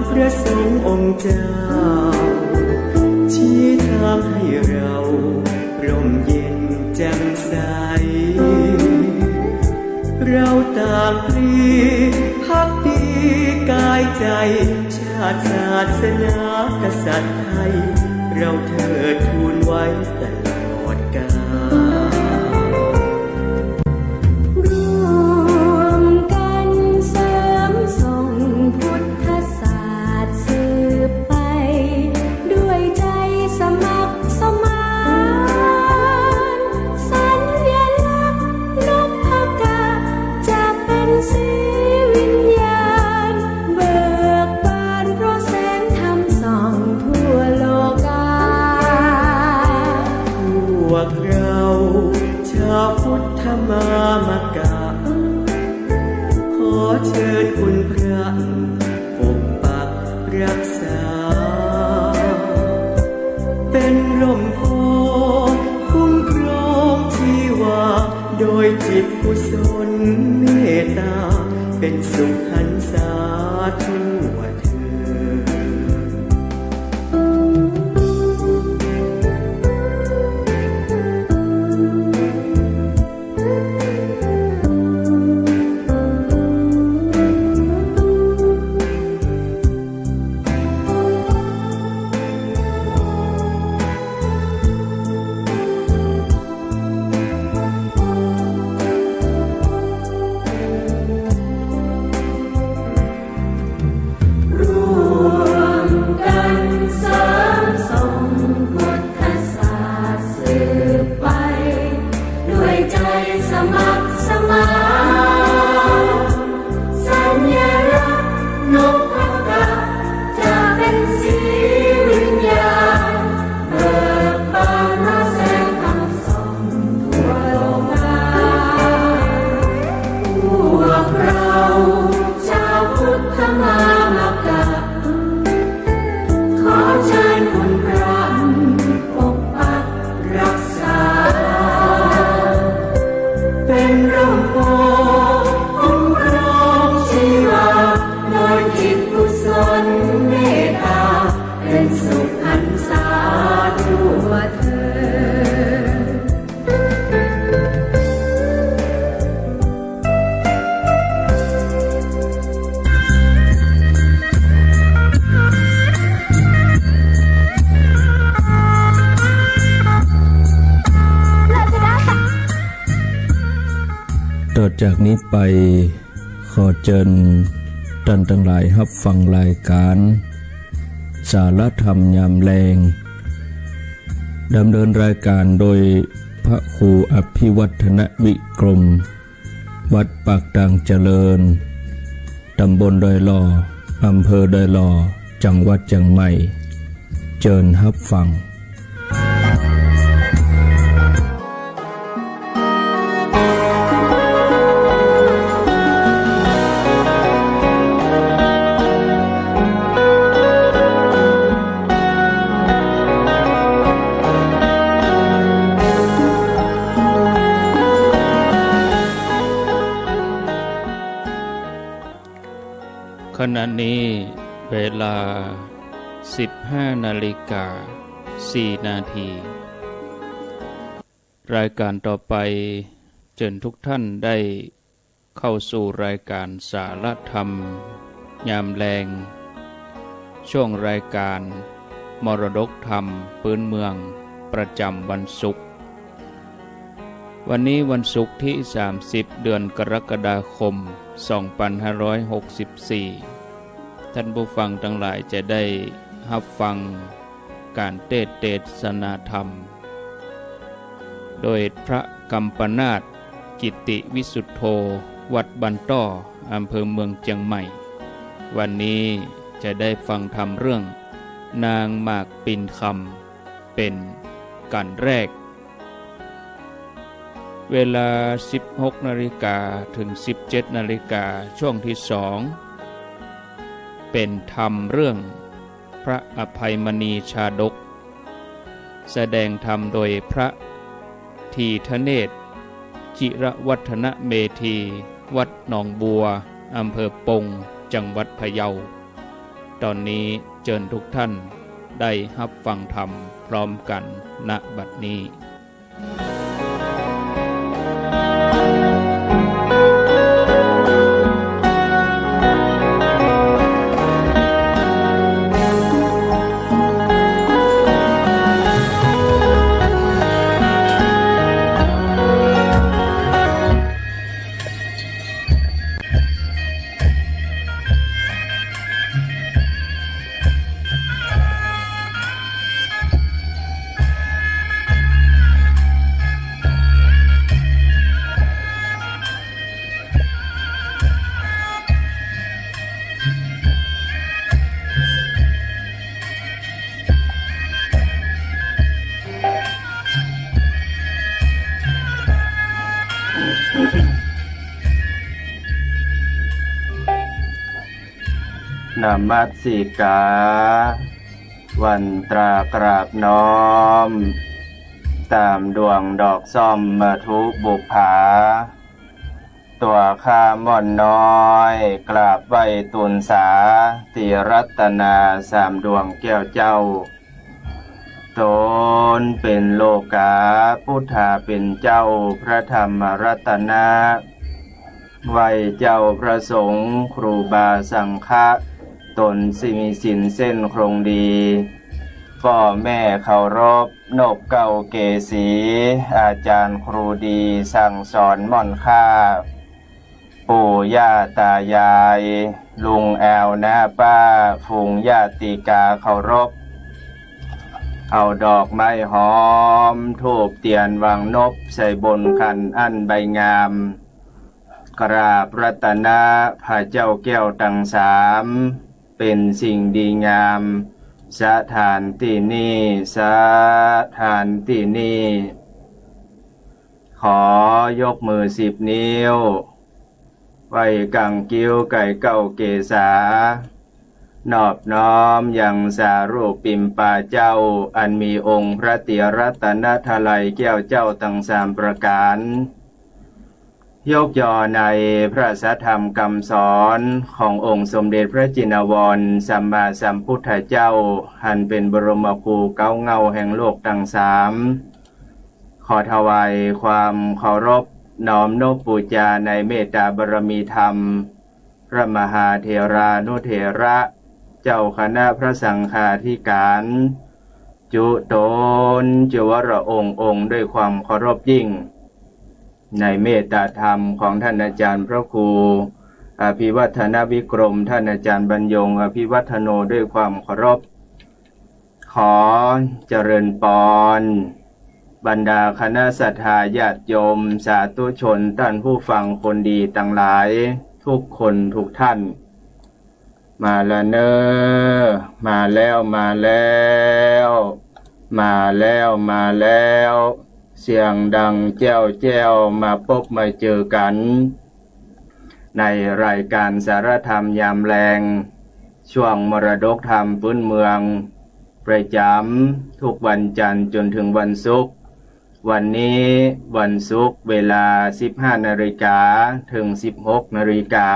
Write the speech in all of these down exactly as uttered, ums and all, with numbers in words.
พระสงฆ์องค์เจ้า ชี้ทางให้เราร่มเย็นแจ่มใส เราต่างพลีภักดีกายใจ ชาติศาสนากษัตริย์ไทย เราเทิดทูนไว้ตลอดกาล ร่วมกันเสริมส่งพุทธศาสตร์สืบไป ด้วยใจสมัครสมาน สัญลักษณ์นพกะ จะเป็นสีวิญญาณ เบิกบานเพราะแสงธรรมส่องทั่วโลกา พวกเราชาวพุทธมามกะ ขอเชิญคุณพระ ปกปักรักษา เป็นร่มโพธิ์คุ้มครองชีวา โดยจิตกุศลเมตตา เป็นสุขหันษาทั่วเทิน ร่วมกันสานส่งพุทธศาสตร์สืบไป ด้วยใจสมัครสมาน สัญลักษณ์นพกะ จะเป็นสีวิญญาณ เบิกบานเพราะแสงธรรมส่องทั่วโลกา พวกเราชาวพุทธมามกะ ขอเชิญคุณพระปกปักรักษา เป็นร่มโพธิ์คุ้มครองชีวา โดยจิตกุศลเมตตา เป็นสุขหันษาทั่วเทิน ต่อจากนี้ไป ขอเจิญต้านตังหลายฮับฟังรายก๋านสาระธรรมยามแลง ดำเนินรายก๋านโดยพระครูอภิวัฒนวิกรม วัดปากตางเจริญ ตำบลดอยหล่อ อำเภอดอยหล่อ จังหวัดเจียงใหม่ เจิญฮับฟัง ขณะนี้เวลา สิบห้านาฬิกา สี่นาที รายก๋านต่อไป เจิญทุกท่านได้เข้าสู่รายก๋านสาระธรรมยามแลง ช่วงรายก๋านมรดกธรรมปื๊นเมืองประจ๋ำวันศุกร์ วันนี้วันศุกร์ตี้ สามสิบ เดือนกรกฎาคม สองปันห้าร้อยหกสิบสี่ ต้านผู้ฟังตังหลายจะได้ฮับฟังก๋านเตสน์เตสนาธรรม โดยพระกัมปนาท กิตติวิสุทโธ วัดบ้านต้อ อำเภอเมืองเจียงใหม่ วันนี้จะได้ฟังธรรมเรื่องนางหมากปิ่นคำ เป๋นก๋านแรก เวลา สิบหกนาฬิกา เถิง สิบเจ็ดนาฬิกา ช่วงตี้สอง เป๋นธรรมเรื่องพระอภัยมณีชาดก แสดงธรรมโดยพระธีทเนศ จิรวัฒนเมธี วัดหนองบัว อำเภอปง จังหวัดพะเยา ตอนนี้เจิญทุกท่านได้ฮับฟังธรรมพร้อมกั๋น ณ บัดนี้ นมัสสิกา วันตรากราบน้อม ต๋ามดวงดอกส้มมธุบุปผา ตั๋วข้าม่อนน้อย กราบไหว้ตูนสา ติรัตนาสามดวงแก้วเจ้า ต๋นเป๋นโลกา ปุทธาเป๋นเจ้า พระธรรมรัตนะ ไหว้เจ้าพระสงฆ์ ครูบาสังฆะ ต๋นสิ่งศีลเส้นคงดี ป้อแม่เคารพ นบเกล้าเกศรี อาจ๋ารย์ครูดีสั่งสอนม่อนข้า ปู่ย่าต๋ายาย ลุงแอวน้าป้า ฝูงญาติกาเคารพ เอาดอกไม้หอม ธูปเตียนวางนบ ใส่บนขันอั้นใบงาม กราบรัตนะพระเจ้าแก้วตังสาม เป๋นสิ่งดีงาม สถานตี้นี่ สถานตี้นี่ ขอยกมือสิบนิ้ว ไหว้ก๋างกิ้วไก่เกล้าเกศา นอบน้อมยังสารูปปิมปาเจ้า อันมีองค์พระติรัตนตรัยแก้วเจ้าตังสามประก๋าน ยกย่อในพระสัทธรรมกำสอนขององค์สมเด็จพระจินวรสัมมาสัมพุทธเจ้า อันเป๋นบรมครูเก๊าเหง้าแห่งโลกตังสาม ขอถวายความเคารพน้อมนบปู๋จาในเมตตาบารมีธรรม พระมหาเถรานุเถระ เจ้าคณะพระสังฆาธิก๋าน จุ๊ต๋นจุ๊วรองค์องค์ ด้วยความเคารพยิ่ง ในเมตตาธรรมของท่านอาจ๋ารย์พระครูอภิวัฒนวิกรม ท่านอาจ๋ารย์บรรยงอภิวัฒโน ด้วยความเคารพ ขอเจริญปอน บรรดาคณะศรัทธาญาติโยม สาธุชน ต้านผู้ฟังคนดีตังหลาย กู้คนกู้ต้าน มาละเน่อ มาแล้ว มาแล้ว มาแล้ว มาแล้ว เสียงดังแจ้วแจ้ว มาปบมาเจอกั๋น ในรายก๋านสารธรรมยามแลง ช่วงมรดกธรรมปื๊นเมือง ประจ๋ำกู้วันจันทร์จ๋นเถิงวันศุกร์ วันนี้วันศุกร์ เวลาสิบห้านาฬิกาเถิงสิบหกนาฬิกา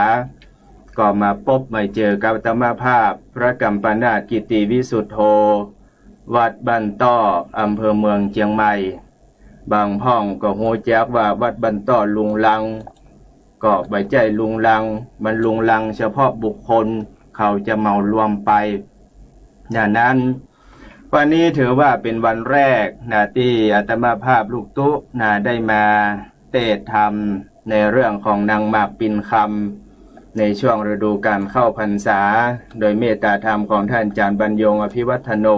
ก็มาปบมาเจอกับอาตมาภาพ พระกัมปนาถกิติวิสุทโธ วัดบ้านต้อ อำเภอเมืองเจียงใหม่ บางพ่องก็ฮู้จักว่าวัดบ้านต้อลุงลัง ก็บ่ใจ้ลุงลัง มันลุงลังเฉพาะบุคคล เขาจะเหมารวมไป อย่างนั้น วันนี้ถือว่าเป๋นวันแรกนะ ตี้อาตมาภาพลูกตุ๊นะ ได้มาเตสน์ธรรมในเรื่องของนางหมากปิ่นคำ ในช่วงฤดูก๋านเข้าพรรษา โดยเมตตาธรรมของท่านอาจ๋ารย์บรรยงอภิวัฒโน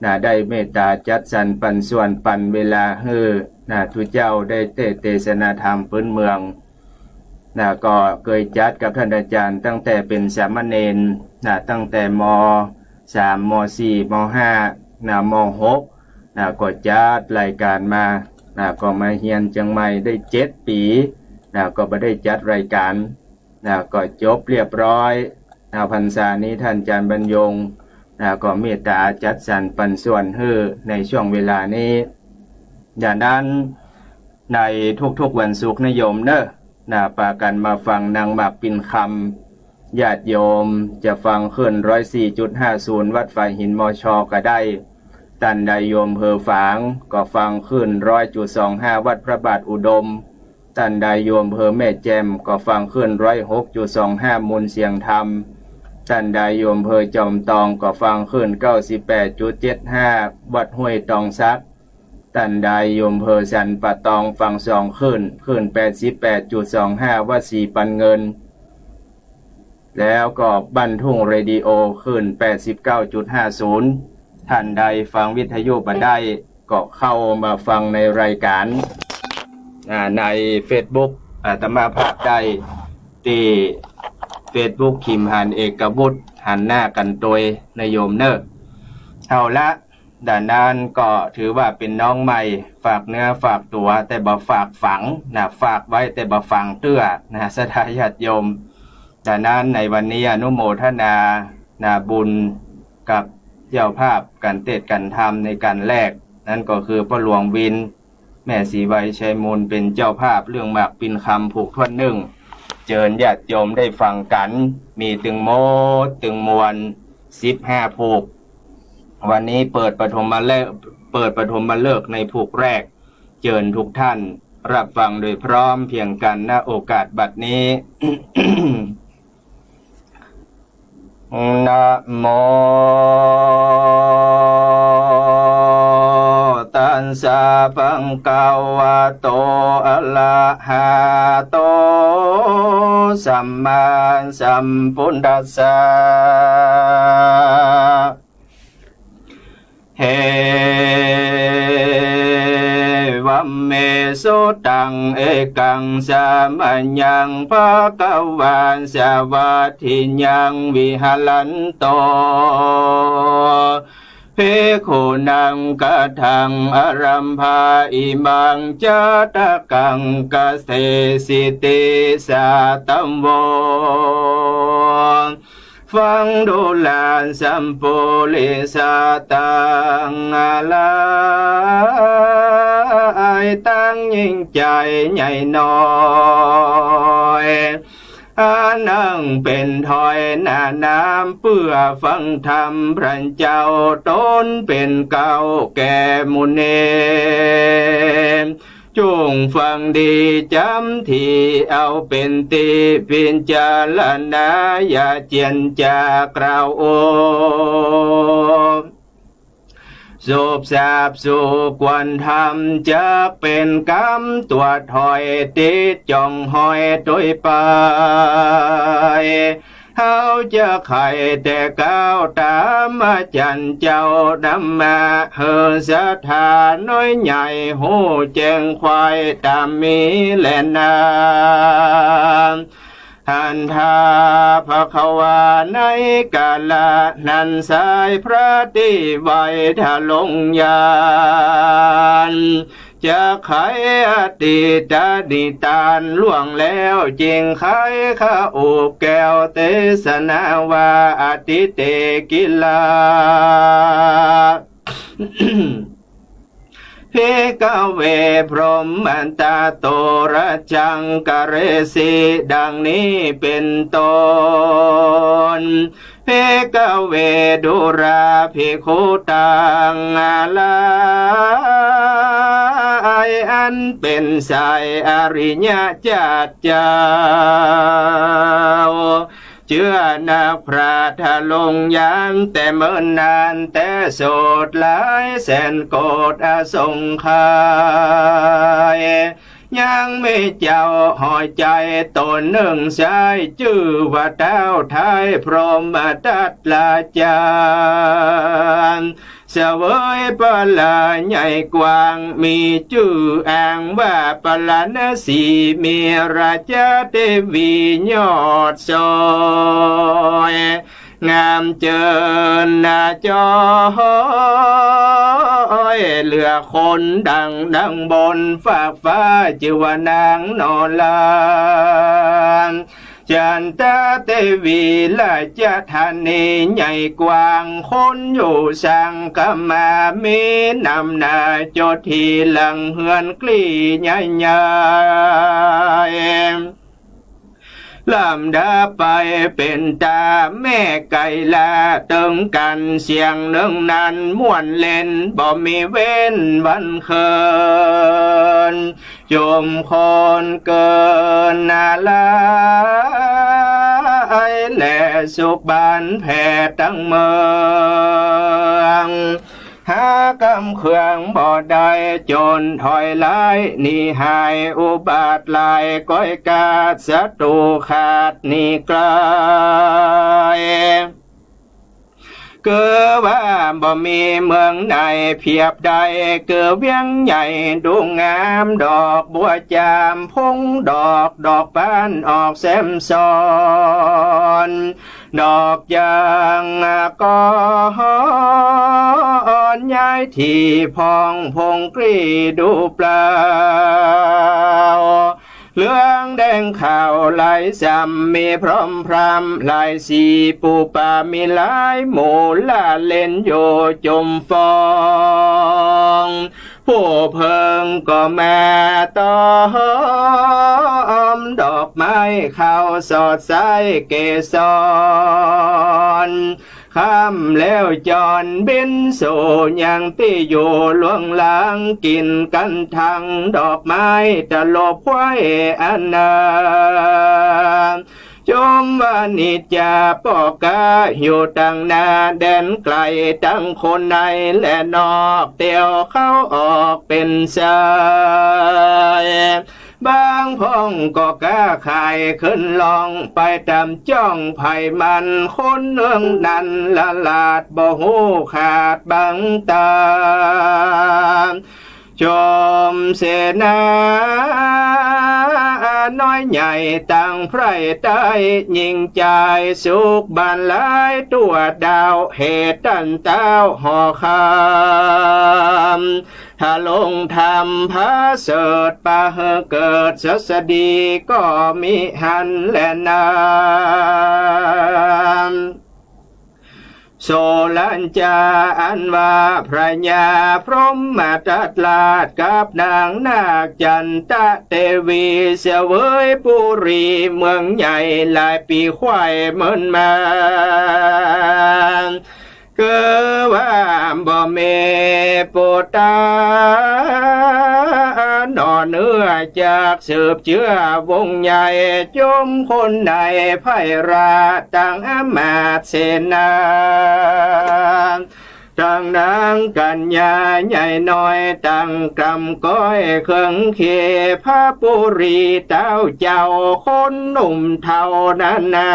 นะ ได้เมตตาจัดสรรปันส่วนปันเวลาหื้อ นะ ตุ๊เจ้าได้เตสน์เตสนาธรรมปื๊นเมือง นะ ก็เกยจัดกับท่านอาจ๋ารย์ตั้งแต่เป๋นสามเณร นะ ตั้งแต่ ม.สาม ม.สี่ ม.ห้า นะ ม.หก นะ ก็จัดรายก๋านมา นะ ก็มาเฮียนเจียงใหม่ได้เจ็ดปี๋ นะ ก็บ่ได้จัดรายก๋าน นะ ก็จบเรียบร้อย นะ พรรษานี้ท่านอาจ๋ารย์บรรยง นะ ก็เมตตาจัดสรรปันส่วนหื้อในช่วงเวลานี้ อย่างนั้น ในทุกๆวันศุกร์นะโยมเน่อ นะ ปากั๋นมาฟังนางหมากปิ่นคำ ญาติโยมจะฟังคลื่นร้อยสี่จุดห้าศูนย์วัดฝายหิน มช ก็ได้ ต้านใดอยู่อำเภอฝางก็ฟังคลื่นร้อยจุดสองห้าวัดพระบาทอุดม ต้านใดอยู่อำเภอแม่แจ่มก็ฟังคลื่นร้อยหกจุดสองห้ามูลเสียงธรรม ต้านใดอยู่อำเภอจอมตองก็ฟังคลื่นเก้าสิบแปดจุดเจ็ดห้าวัดห้วยตองสัก ต้านใดอยู่อำเภอสันป่าตองฟังสองคลื่น คลื่นแปดสิบแปดจุดสองห้าวัดศรีปันเงิน แล้วก็บ้านทุ่งเรดิโอคลื่นแปดสิบเก้าจุดห้าศูนย์ ต้านใดฟังวิทยุบ่ได้ก็เข้ามาฟังในรายการ อ่า ในเฟซบุ๊กอาตมาภาพได้ตี้เฟซบุ๊ก คิมหานเอกบุตร หันหน้ากันตวยนะโยมเน่อ เอาละ ดังนั้นก็ถือว่าเป๋นน้องใหม่ ฝากเนื้อฝากตั๋วแต่บ่ฝากฝังนะ ฝากไว้แต่บ่ฝังเตื้อนะ ศรัทธาญาติโยม ดังนั้นในวันนี้อนุโมทนานะบุญกับเจ้าภาพก๋านเตศน์ก๋านธรรมในก๋านแรก นั้นก็คือป้อหลวงวิน แม่ศรีไวชัยมูล เป๋นเจ้าภาพเรื่องหมากปิ่นคำผูกถ้วนนึ่ง เจิญญาติโยมได้ฟังกั๋น มีตึงหมดตึงมวลสิบห้าผูก วันนี้เปิดปฐมฤกษ์ เปิดปฐมฤกษ์ในผูกแรก เจิญทุกท่านรับฟังโดยพร้อมเพรียงกั๋น ณ โอกาสบัดนี้ นะโม ตัสสะ ภะคะวะโต อะระหะโต สัมมาสัมพุทธัสสะ เอวัมเม สุตัง เอกัง สะมะยัง ภะคะวัง สะวัตถิยัง วิหะรันโต ภิกขุนัง คะทัง อะรัมภะ อิมัง จ๊าตะกัง กะเสสิติ สะตะโว ฟังดูรา สัมปุริสะตัง อาลัย ตังยิ่งใจ๋ใหญ่น้อย อันนังเป๋นถ้อยหน้าน้ำ เปื้อฟังธรรมพระเจ้า ต๋นเป๋นเกล้าแก่หมู่เณร จุ่งฟังดีจ๋ำถี่ เอาเป๋นตี้พิจารณา อย่าเจียนจ๋ากล่าวโอ้ สูบสาบสู่ควรธรรม จักเป๋นกำตั๋วถ้อย ติดจ๋องห้อยตวยไป เฮาจะใค่แต่กล่าวต๋ามอาจ๋ารย์เจ้า นำมาหื้อศรัทธาน้อยใหญ่ ฮู้แจ้งไขว่ต๋ามมีแลนา หันทาภะคะวา ในกาละนั้นไซร้ พระตี้ไหว้ทรงญาณ จะไขอดีตนิทานล่วงแล้ว จึงไขข้าอุแก้วเตสนาว่า อทิเตกิลา ภิกขะเว พรหมทัตโต รัจจังกะเรสิ ดังนี้เป๋นต้น ภิกขะเว ดูราภิกขุตัง อาลัย อันเป๋นสายอริยะเจ้า เจื้อนักพระทรงญาณ แต่เมินนานแต่โสดหลายแสนโกฏอสงไขย ยังมีเจ้าหอยใจ๋ต๋นนึ่งไซร้ จื้อว่าต้าวไท้พรหมทัตราจารย์ เสวยพระลาใหญ่กว้าง มีจื้ออ้างว่าปาราณสี มีราชาเตวียอดสอย งามเจินนาจอย เหลือคนดังดังบนฟากฟ้า จื้อว่านางนอรา จันตาเตวีราชธานีใหญ่กว้าง คนอยู่สังคมา มีนำหน้าจดทีหลัง เฮือนกลี้ใหญ่ใหญ่ ลำดับไปเป๋นต๋าแม่ไก่ละเติงกั๋น เสียงเนิ่งนั้นม่วนเล่น บ่มีเว้นวันเคิน จุมคนเกินนาลาย และสุขบานแผ่ตังเมือง หากำเคืองบ่ได้ จ๋นถอยหลายหนีหาย อุบาทหลายก้อยกาด ศัตรูขาดหนีไกล คือว่าบ่มีเมืองไหนเปียบได้ คือเวียงใหญ่ดูงาม ดอกบัวจามพงดอก ดอกบานออกแซมซ้อน ดอกยางก็อ่อนย้ายที่พอง พงกลีดูเปล่า เหลืองแดงขาวหลายส่ำ มีพร้อมพร่ำหลายสี ปูปามีหลายหมู่ ละเล่นอยู่จุมฟอง ผู้เพิ่งก็มาต้อม ดอกไม้ขาวสดใสเกสร ค่ำแล้วจรบินสู่ยังตี้อยู่ล่วงหลัง กิ๋นกั๋นทั้งดอกไม้ตลบไขว้อนา จุมวานิจจาป้อก๊าอยู่ตังหน้า แดนไกลตังคนในและนอก เตียวเข้าออกเป๋นสาย บางพ่องก็ก๊าขายขึ้นล่อง ไปต๋ามจ้องใผมัน คนเมืองนั้นละหลาดบ่ฮู้ขาดบังต๋า จุมเสนาน้อยใหญ่ตังไพร่ใต้ ยิ่งใจ๋สุขบานหลาย ตั๋วดาวเหตุตันเต้าหอคำ หาลงธรรมพระเสริฐ ปาหื้อเกิดศัสดีก็มิหันแลนา โสรัญจาอันว่าพระญาพรหมทัตราชกับนางนาคจันตะเตวี เสวยปุรีเมืองใหญ่หลายปี๋ไขว้เมินมา คือว่าบ่มีปุตตาหน่อเนื้อจากสืบเจื้อวงใหญ่ จุมคนในไพร่ราชตังอำมาตย์เสนา ตังนางกัญญาใหญ่น้อย ตังกำก้อยเคิงเค พระปุรีเต้าเจ้าคนหนุ่มเฒ่านั้นนา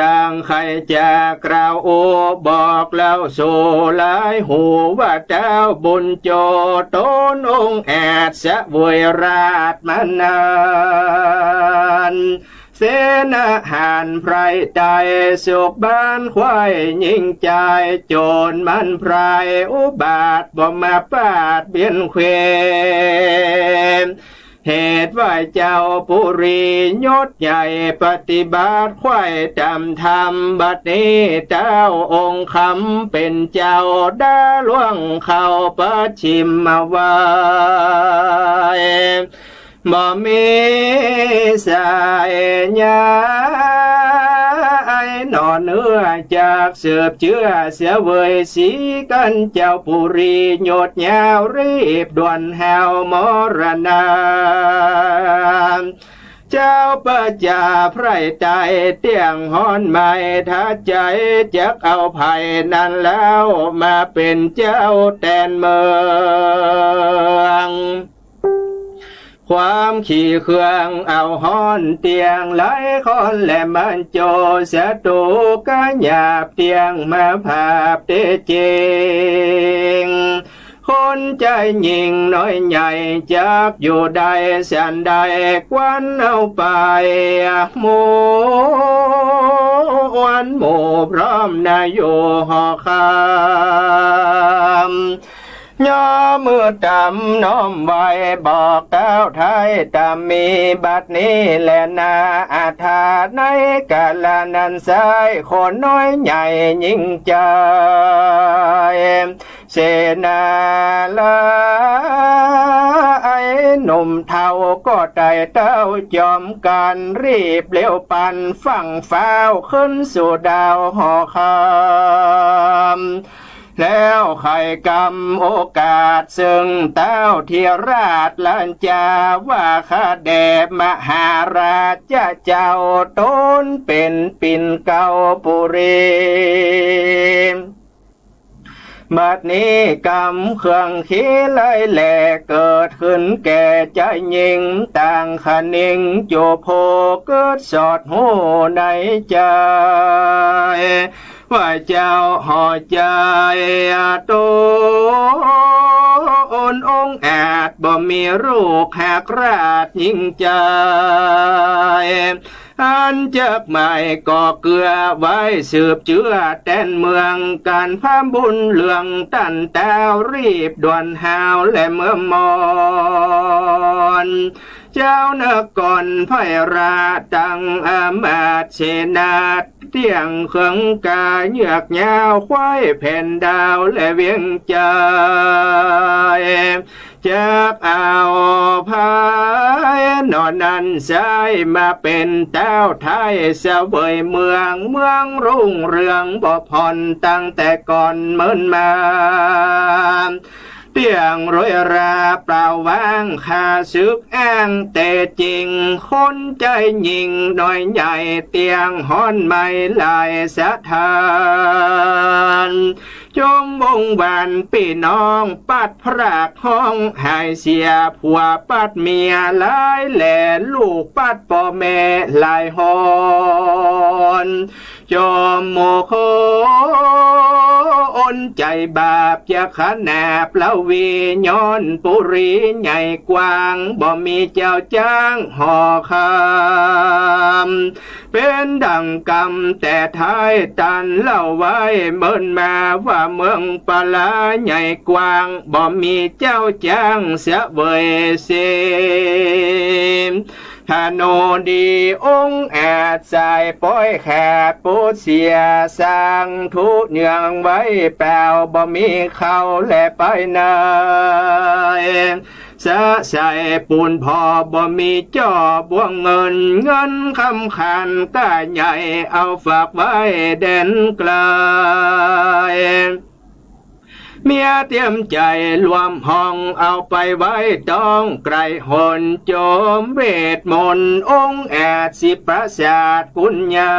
ตังใค่จะกล่าวอู้บอกเล่าสู่หลายหูว่าเต้าบุญโจต๋นองค์อาจเสวยราชมานาน เสนาหารไพร่ใต้สุขบานไขว้ยิ่งใจ๋ จ๋นมันไพร่อุบาทบ่มาปาดเบียดเขว เหตุว่าเจ้าปุรียศใหญ่ปฏิบัติไขว้ต๋ามธรรม บัดนี้เต้าองค์คำเป๋นเจ้าดาล่วงเข้าปัจฉิมวัย บ่มีสายใยหน่อเนื้อจากสืบเจื้อเสวยสีกั๋น เจ้าปุรียศยาวรีบด่วนแหวมรณา เจ้าประจาไพร่ใต้เตี้ยงฮ้อนไหม้ ถ้าใจ๋จักเอาใผนั้นแล้วมาเป๋นเจ้าแตนเมือง ความขี้เคืองเอาฮ้อนเตี้ยงหลายคนและมันโจ ศัตรูก็หยาบเตี้ยงมาผาบเตจริง คนใจ๋ยิ่งน้อยใหญ่จักอยู่ได้สันใด ควันเอาไปหมู่อันหมู่พร้อมนาอยู่หอคำ ย่อมือต๋ามน้อมไหว้บอกเต้าไท้ต๋ามมีบัดนี้แลนา อาถาในกาละนั้นไซร้ คนน้อยใหญ่ยิ่งใจ๋ เสนาหลาย หนุ่มเฒ่าก็ไต่เต๊าจอมกั๋น รีบเร็วปันฟั่งฟ้าวขึ้นสู่ดาวหอคำ แล้วใค่กำโอกาสเซิ่งเต๊าธิราชลัญจา ว่าข้าแด่มหาราชเจ้า ต๋นเป๋นปิ่นเกล้าปุรี บัดนี้กำเครื่องขีไล่แหล่ เกิดขึ้นแก่จายญิง ต่างคะนิงจุโภ กึ๊ดสอดฮู้ในใจ๋ ว่าเจ้าหอใจ๋ต๋นองอาจบ่มีลูกหากราชญิงใจ๋ อันจักหมายก่อเกื้อไว้สืบเจื้อแตนเมือง ก๋านพาบุญเรืองตันเต๊า รีบด่วนฮาวและเมื่อมอน เจ้านครไพร่าชตังอำมาตย์เสนา เตี้ยงเคิงก๋าเยือกยาว คว้ายแผ่นดาวและเวียงใจ๋ จักเอาไผหนอนั้นไส้ มาเป๋นเต๊าไทยเสวยเมือง เมืองรุ่งเรืองบ่ผ่อนตั้งแต่ก่อนเมินมา เตี้ยงรวยราเปล่าว่าง ข้าศึกอ้างแต่จริง คนใจ๋ยิ่งน้อยใหญ่ เตี้ยงฮ้อนไหม้หลายสถาน จมวงวานปี้น้อง ปัดพรากฮ้องหายเสีย ผัวปัดเมียหลายแหล่ ลูกปัดป้อแม่หลายหน จอมหมู่คนใจ๋บาป จะขนาบละวี ย้อนปุรีใหญ่กว้าง บ่มีเจ้าจ๊างหอคำ เป๋นดั่งกำแต่ไทยตันเล่าไว้เมินมา ว่าเมืองปลาใหญ่กว้าง บ่มีเจ้าจ๊างเสวยเส ฮาโนดีองอาจสายป้อยขาดปูดเสีย สร้างทุเยื้องไว้เปล่า บ่มีเข้าและไปใน สะใส่ปูนผ่อ บ่มีจ้อบ่วงเงิน เงินคำขันก้าใหญ่ เอาฝากไว้แดนไกล เมียเตรียมใจ๋รวมห้อง เอาไปไว้ต้องไกลหน จอมเวทมนต์องอาจสิบประสาทกุญยา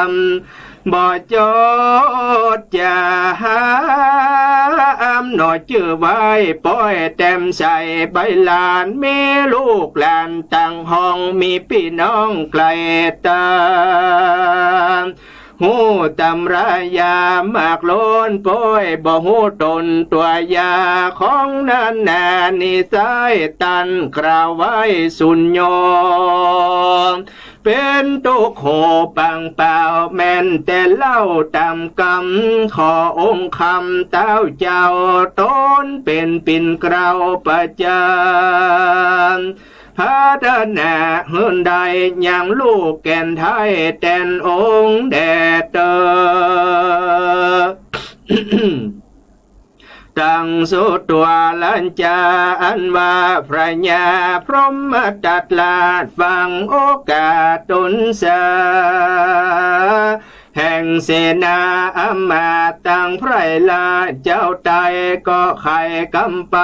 ม บ่จดจาหาอำหนอจื้อไว้ ป้อยแต้มใส่ใบลาน มีลูกหลานตังห้อง มีปี้น้องไกลต๋า ฮู้ต๋ำรายามากล้น ป้อยบ่ฮู้ต๋นตั๋วยา ของนานานิสัยตันกล่าวไว้สุญญอ เป๋นตุ๊กข์โขปังเปล่า แม่นแต่เล่าต๋ามกำ ขอองค์คำเต้าเจ้า ต๋นเป๋นปิ่นเกล้าประจ๋ำ พัฒนาหื้นได้ยังลูกแก่นไทย แตนองค์แด่เต๊อ ตังสุตัวลัญจา อันว่าพระญาพรหมตัดลาดฟังโอกาสตนสา แห่งเสนาอำมาตย์ตังไพร่ราชเจ้าไต ก็ใค่กำไป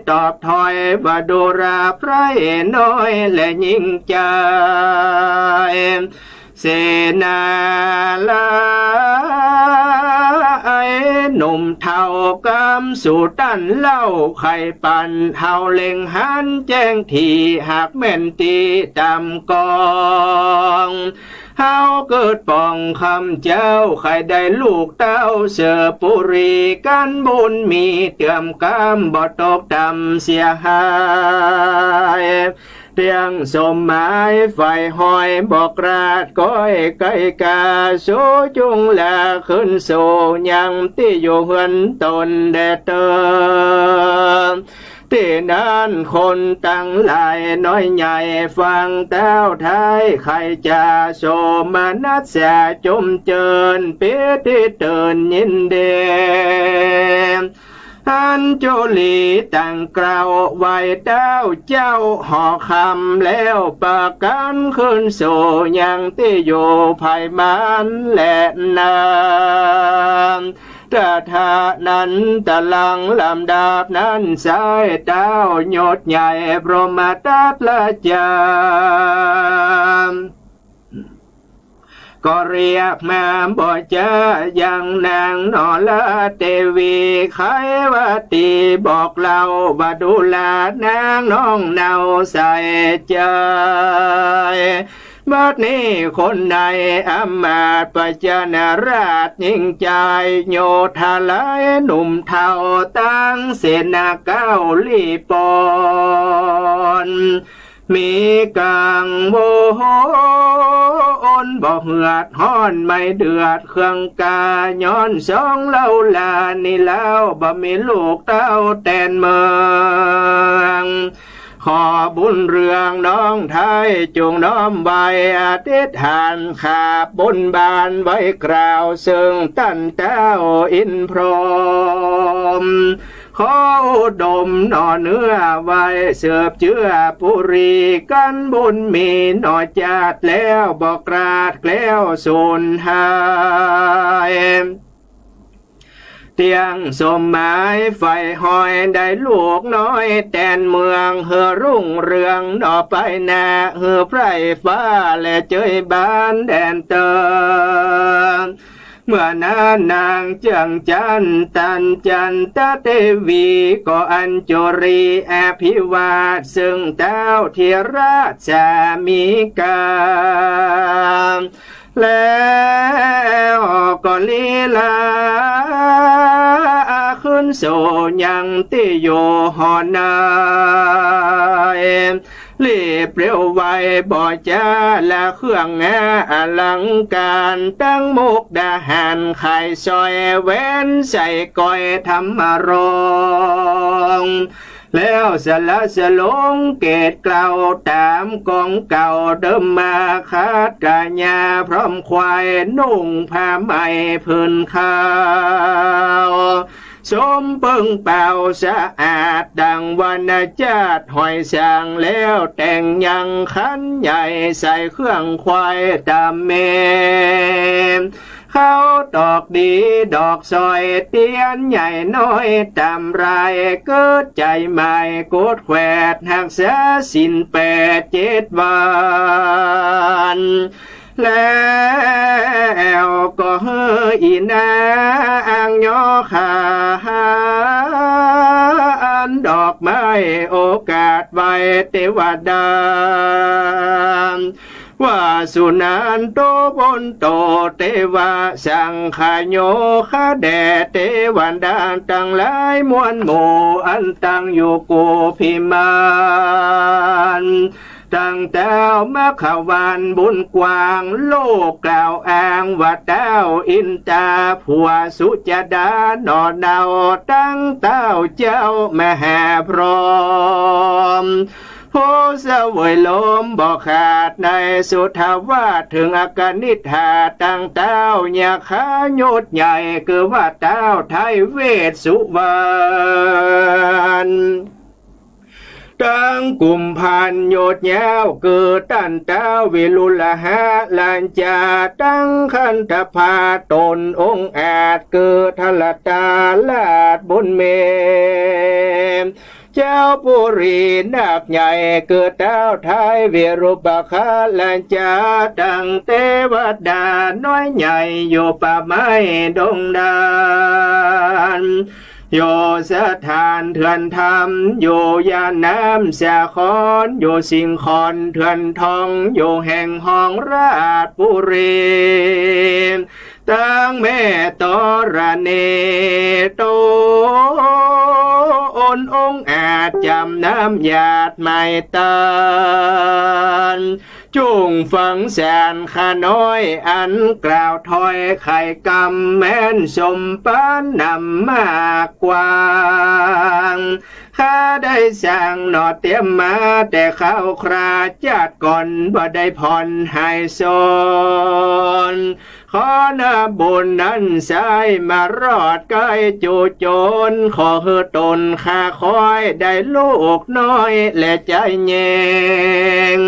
ตอบถ้อยว่าดูราไพร่น้อยและญิงใจ๋ เสนาลายหนุ่มเฒ่ากำสู่ตันเล่า ใค่ปันเฮาเล็งหันแจ้งถี่ หากแม่นตี้ต๋ามกอง เฮาเกิดป๋องคำเจ้า ใค่ได้ลูกเต้าเสวยปุรี กั๋นบุญมีเตื้อมกำ บ่ตกต่ำเสียหาย เตี้ยงสมหมายใฝ่ห้อย บ่กราดก้อยไก่กา สูจุ่งลาขึ้นสู่ยังตี้อยู่เฮือนตนแด่เต๊อ ตี้นั้นคนตังหลายน้อยใหญ่ ฟังเต้าไทยใค่จะโสมนัสสะจมเจิญ ปีติเติ่นยินดี อัญจุลีตั้งเกล้าไหว้เต้าเจ้าหอคำ แล้วประก๋านขึ้นสู่ยังตี้อยู่ใผมันแลนา ตถานั้นตะหลังลำดับนั้นไส้ เต้ายศใหญ่พรหมทัตละจา ก็เรียกมาบ่จ๊ายังนางนรเตวี ไขว่าตี้บอกเล่าว่าดูหลานางน้องเนาใส่ใจ๋ บัดนี้คนในอำมาตย์ประชาราษฎร์ยิ่งใจ๋ โยธาหลายหนุ่มเฒ่า ตังเสนาเก้าลี้ปอน มีกังวลบ่เหือดฮ้อน ไม่เดือดเคืองกา ย้อนสองเล่าหลานนี้แล้ว บ่มีลูกเต้าแตนเมือง ขอบุญเรืองน้องไท้จงน้อมไหว้อธิษฐาน ขาบบนบานไหว้กล่าวเซิ่งต้านเต้าอินทร์พรหม ขออุดมหน่อเนื้อไว้สืบเจื้อปุรีกัณฑ์บุญมีหน่อจาติ แล้วบ่คลาดแคล้วสูญหาย เตี้ยงสมหมายใฝ่ฮอย ได้ลูกน้อยแตนเมือง หื้อรุ่งเรืองหน่อไปหน้า หื้อไพร่ฟ้าและเจยบานแดนเติง เมื่อนั้นนางเจื้องจันทร์ตันจันทเตวี ก็อัญจุลีอภิวาทเซิ่งเต้าเถระสามีกา แล้วก็ลีลาขึ้นสู่ยังตี้อยู่หอใน รีบเร็วไวบ่จ๊าละเครื่องงาอลังก๋าน ตังมุกดาหารไข่สร้อยแหวนสร้อยก้อยธรรมรงค์ แล้วสละสลงเกศเกลาต๋ามกองเก่าเดิมมา ขาดก๋ายาพร้อมควาย นุ่งผ้าใหม่ผืนขาว สมเปิงเป๋าสะอาดดั่งวรรณจาติหอยสาง แล้วแต่งยังขันใหญ่ใส่เครื่องควายต๋ามเม เข้าตอกดีดอกสร้อยเตียนใหญ่น้อยต๋ามราย เกิดใจ๋ใหม่โกรธแขวดฮักษาศีลแปดเจ็ดวัน แล้วก็หื้ออีนางยอขานดอกไม้โอกาสไหว้เตวดา ว่าสุนันโตปุณโตเตวะสังคโย ข้าแด่เตวดาตังหลายมวลหมู่ อันตั้งอยู่กู้พิมาน ตังเต้ามัคควานบุญกว้าง ลูกกล่าวอ้างว่าเต้าอินตา ผัวสุจดาหน่อเนา ตังเต้าเจ้ามหาพรหม ผู้เสวยลมบ่ขาดในสุทธาวาส เถิงอกนิฏฐาตังเต้ายาขายศใหญ่ คือว่าเต้าไท้เวสสุวรรณ ตังกุมภัณฑ์ยศยาว คือต้านเต้าวิรุฬหราชา ตังคันธพาตนองค์อาจ คือทรตาราชบุญเม เจ้าปุรีนักใหญ่ คือเต้าไท้วิรูปคราชา ตังเตวดาน้อยใหญ่อยู่ป่าไม้ดงดาน อยู่สถานเถื่อนธรรม อยู่ย่านน้ำสาคร อยู่สิงขรเถื่อนทอง อยู่แห่งห้องราชบุรี ตังแม่ธรณีตนองค์อาจ จ๋ำน้ำหยาดไม้ตาน จุ่งฟังแสนข้าน้อย อันกล่าวถ้อยไขกำ แม้นสมปรารถนามากกว้าง ข้าได้สร้างหน่อเตรียมมา แต่คราวคราจาติก่อน บ่ได้ผ่อนหายสน ขอนาบุญนั้นใช้มารอดใก้จูโจร ขอหื้อต๋นข้าคอยได้ลูกน้อยและใจ๋แยง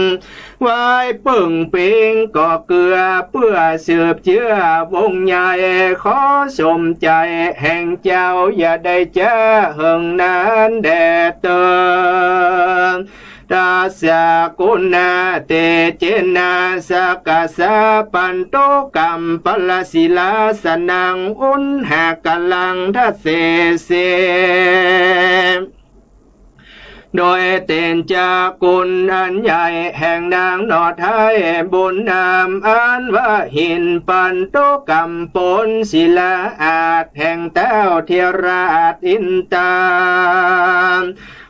ไหว้เปิ้งเป๊งก่อเกื้อ เปื้อสืบเจื้อวงใหญ่ ขอสมใจ๋แห่งเจ้า อย่าได้จ๊าเหิงนานแด่เติง ตัสสะกุณาเตเจนะ สักกะสะปันตุกัมปะละ ศิลาสะนัง อุณหะกะลัง ทะเสเส โดยเตจาคุณอันใหญ่แห่งนางหน่อไท้บุญนาม อันว่าหินปันตุกัมปน ศิลาอาสน์แห่งเต้าเทวราชอินตา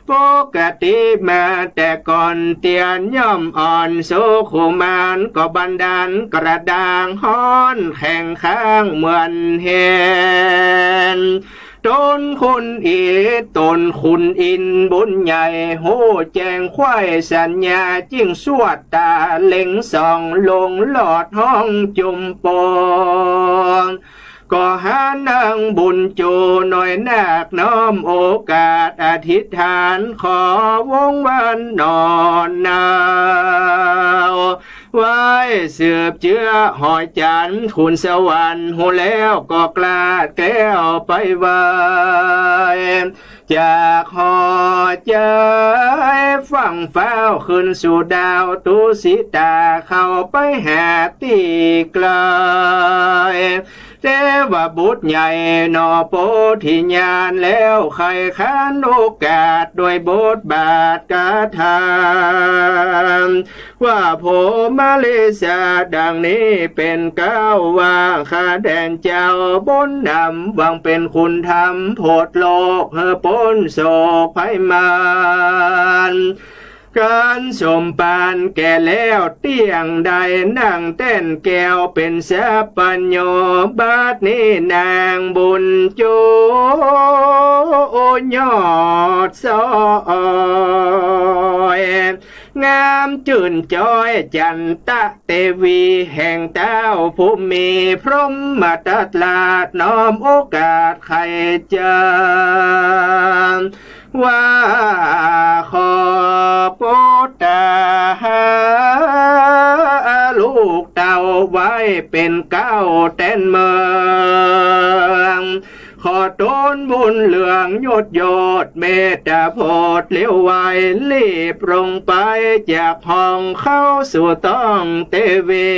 ปกติมาแต่ก่อนเตียนย่อมอ่อน สุขุมานก็บันดาลกระด้างฮ้อนแข็งข้างเหมือนเห็น ต๋นคุณอินทร์ ต๋นคุณอินทร์บุญใหญ่ ฮู้แจ้งไขว้สัญญา จึงสวดตาเล็งส่องลงลอดห้องจุมปง ก็หานางบุญจูน้อยนาค น้อมโอกาสอธิษฐาน ขอวงวานหน่อหนาว ไหว้สืบเจื้อหอยจันทร์ ขุนสวรรค์ฮู้แล้วก็กล้าแก้วไปไหว้ จากหอยจันทร์ฟั่งฟ้าวขึ้นสู่ดาวตุสิตา เข้าไปหาตี้ไกล เทวบุตรใหญ่หน่อโพธิญาณแล้ว ใค่ขานโอกาสด้วยบทบาทคาถา ว่าโพมะเลสาดังนี้เป๋นเกล้าว่า ข้าแต่เจ้าบุญนำ หวังเป๋นคุณธรรมโผดโลก หื้อป๊นโศกภัยมาร ก๋านสมภารแก่แล้วเตี้ยงได้ นั่งแต้นแก้วเป๋นสัพพัญญู บัดนี้นางบุญจูยอดสอย งามจื้นจ้อยจันตะเตวี แห่งเต้าภูมิพรหมทัตราช น้อมโอกาสไขจัน ว่าขอปุตตาหาลูกเต้าไว้เป๋นเกล้าแต้นเมือง ขอตนบุญเหลืองยศยอดเมตตาโผดเลี้ยวไว รีบลงไปจากห้องเข้าสู่ต้องเตวี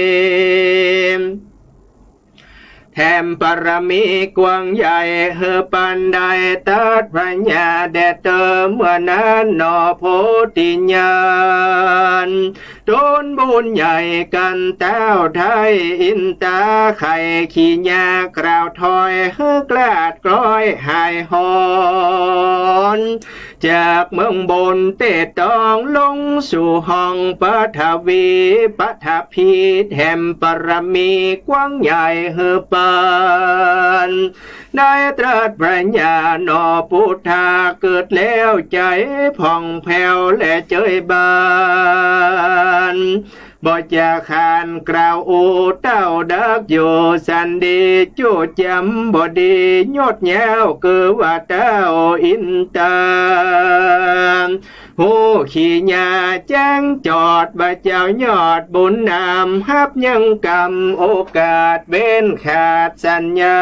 แถมปารมีกว้างใหญ่ หื้อปานได้ตรัสพระญาแด่เติม เมื่อนั้นหน่อโพธิญาณ ตนบุญใหญ่กันเต้าไท้อินตา ไขขี้ยากล่าวถ้อย หื้อกลาดกลอยหายหอน จากเมืองบนเตตองลงสู่ห้องปฐวี ปฐพีแถมปารมีกว้างใหญ่หื้อปานได้ตรัสพระญาณอพุทธา เกิดแล้วใจ๋ผ่องแผ้วและเจยบาน บ่จะขานกล่าวอู้เต้าดักอยู่สันดี จู้จำบ่ดียอดยาวคือว่าเต้าอินตา ฮู้ขี้หญ้าแจ้งจอดว่าเจ้ายอดบุญนำ ฮับยังกำโอกาสเว้นขาดสัญญา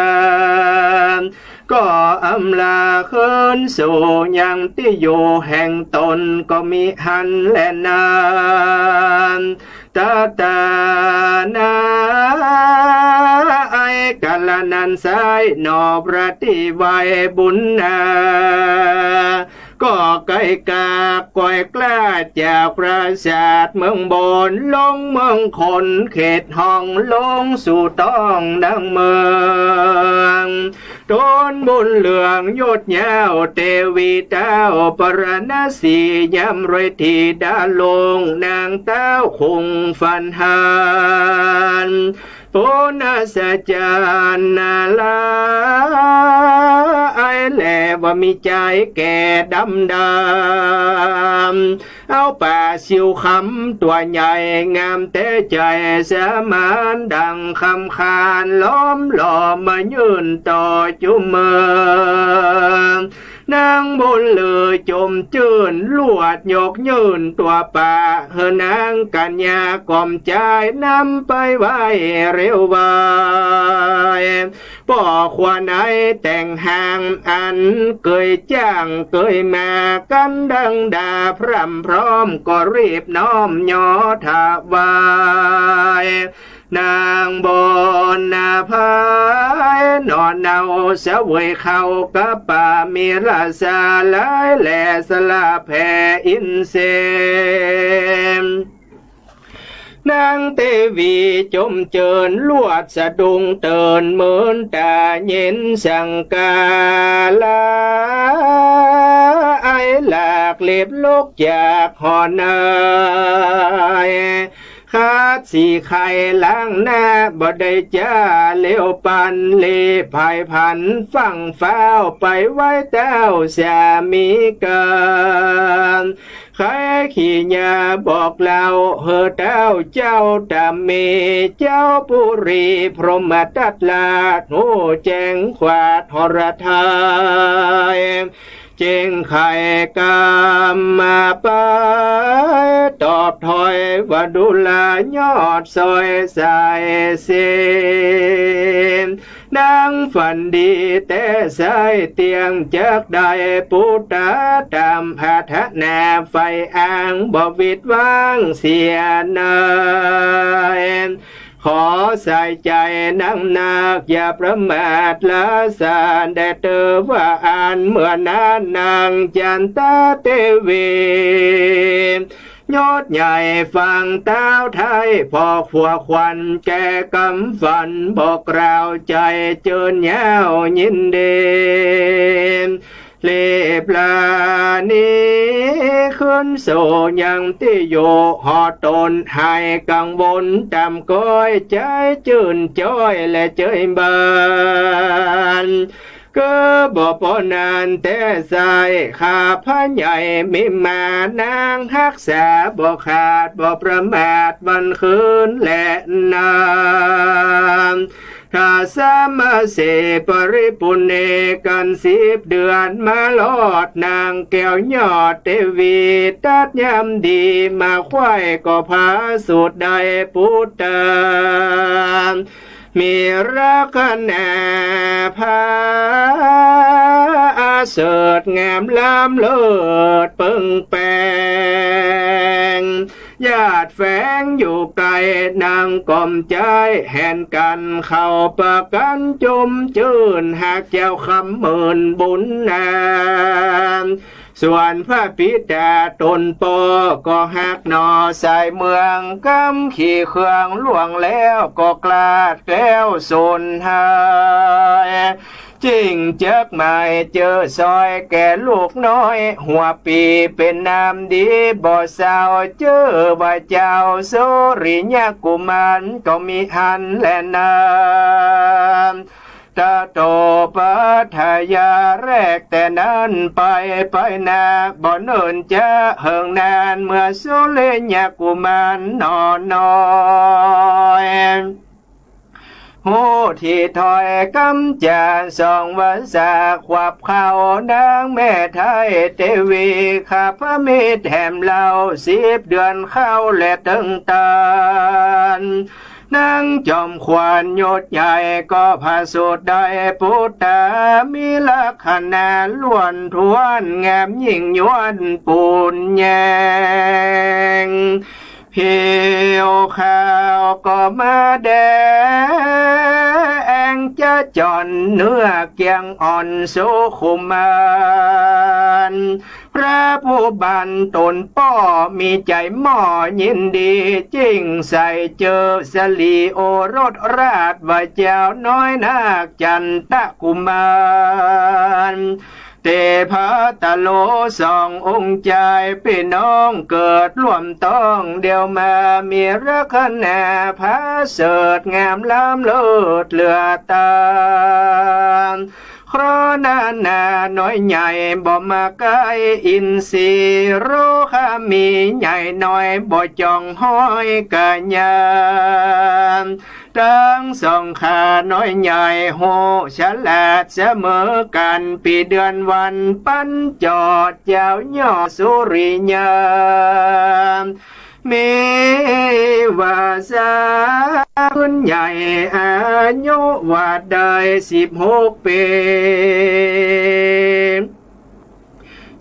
ก็อำลาคืนสู่ยังตี้อยู่แห่งตนก็มิหันแลนา ตะตานา ไอ้กาละนั้นไซร้ หน่อพระตี้ไหว้บุญนา ก็ไก๋กาก้อยกล้าจากปราสาทเมืองบน ลงเมืองคนเขตห้อง ลงสู่ต้องนางเมือง ต๋นบุญเหลืองยศยาวเตวีเต้าปราณสี ยามรวยตี้ดาลงนางเต้าคงฝันหัน ปุณณสัจจานาลา ไอ้แลว่ามีใจ๋แก่ดำดำ เอาป๋าซิวคำตั๋วใหญ่งามแต๊ใจ๋ สมานดังคำขาน ล้อมหล่อมายื่นต่อจุมเมือ นางบุญเหลือจมจื้น ลวดยกยื่นตั๋วป๋า หื้อนางกัญญาก่อมใจ๋ นำไปไหว้เร็วไว ป้อควรไอ้แต่งหาง อันเกยจ้างเกยมา กั๋นดังดาพร่ำพร้อม ก็รีบน้อมยอถวาย นางบนนาภายหนอนเอาเสวยเข้ากับป๋า มีราชาหลายแลสละแผ่อินทร์เสน นางเตวีจมจื้น ลวดสะดุ้งเติ่น เมินต๋าเย็นสังกาละ ไอ้หลากเล็บลุกจากหอนาย ขาดสีไข่ล้างหน้าบ่ได้จ้า เลี้ยวปันเล่ผายผัน ฟั่งฟ้าวไปไหว้เต้าสามีกั๋น ใค่ขี้หญ้าบอกเล่า หื้อเต้าเจ้าต๋ามเม เจ้าปุรีพรหมทัตราช ฮู้แจ้งขวาดหฤทัย เจ้งไขกำมาไป ตอบถ้อยว่าดูลายอดซอยสายเสน นางฝันดีแต๊ใสเตี้ยง จักได้ปุตตะต๋ามปรารถนา ใฝ่อ้างบ่หวิดหว้างเสียเน่ย ขอใส่ใจ๋นางนัก อย่าประมาทละสาน แด่เต๋อว่าอั้นเมื่อนั้น นางจันตะเตวี ยศใหญ่ฟังเต้าไท้ ผ่อผัวขวัญแก่กำฝัน บ่กล่าวใจ๋จื้นยาวยินดี เล่ปราณีขึ้นสู่ยังตี้อยู่ หอต๋นหายกังวลต๋ามก้อย ใจ๋จื้นจ้อยและเจยบาน เก้อบ่ปอนานแต๊ใส ข้าพระใหญ่มีมานางฮักษาบ่ขาด บ่ประมาทวันคืนแลนา ถ้าสมาเสปริปุณเณกั๋นสิบเดือน มารอดนางแก้วยอดเตวี ตัดยามดีมาใคว่ก็ผาสุดได้ปุตตะ มีลักษณะผาเสริฐงามล้ำเลิศเปิงแปง ญาติแฝงอยู่ไก๋นางก่อมใจ๋ แหนกั๋นเข้าประกั๋นจุมจื้น ฮักเจ้าคำหมื่นบุญนา ส่วนพระปิดาต๋นป้อก็ฮักหน่อสายเมือง กำขี่เครื่องล่วงแล้วก็กลาดแคล้วสูญหาย จิ่งจักหมายเจอซอยแก่ลูกน้อยหัวปี๋ เป๋นนามดีบ่เศร้า จื้อว่าเจ้าสุริยกุมารก็มีอั้นแลนา ตะโตปัทยาแรกแต่นั้นไป ไปนาบ่เนิ่นจะเหิงนาน เมื่อสุริยกุมารหนอน้อย ฮู้ตี้ถ้อยกำจ๋าสองวาจา ขวับเข้านางแม่ไท้เตวี ข้าพระมิตรแหมเล่า สิบเดือนเข้าและเติงตัน นางจอมขวัญยศใหญ่ก็ผาสุดได้ปุตตะ มีลักษณะล้วนถ้วน งามยิ่งยวนปูนแยง ผิวขาวก็มาแดงจะจ่อน เนื้อเกียงอ่อนสุขุมมาน พระผู้บันต๋นป้อมีใจ๋หม้อยินดี จิ่งใส่เจอสลีโอรสราชว่าเจ้าน้อยนาคจันตกุมาร เตภะตะโลสององค์จายปี้น้องเกิดร่วมต๊องเดียวมา มีลักษณะผาเสริฐงามล้ำเลิศเหลือต๋า เคราะห์นานาน้อยใหญ่บ่มาใก้ อินทรีย์โรคามีใหญ่น้อยบ่จ่องฮ้อยกายา ตึงสองข้าน้อยใหญ่ฮู้ฉลาดเสมอกั๋น ปี๋เดือนวันปันจอดเจ้ายอดสุริยา มีวาสาปื้นใหญ่อายุว่าได้สิบหกปี๋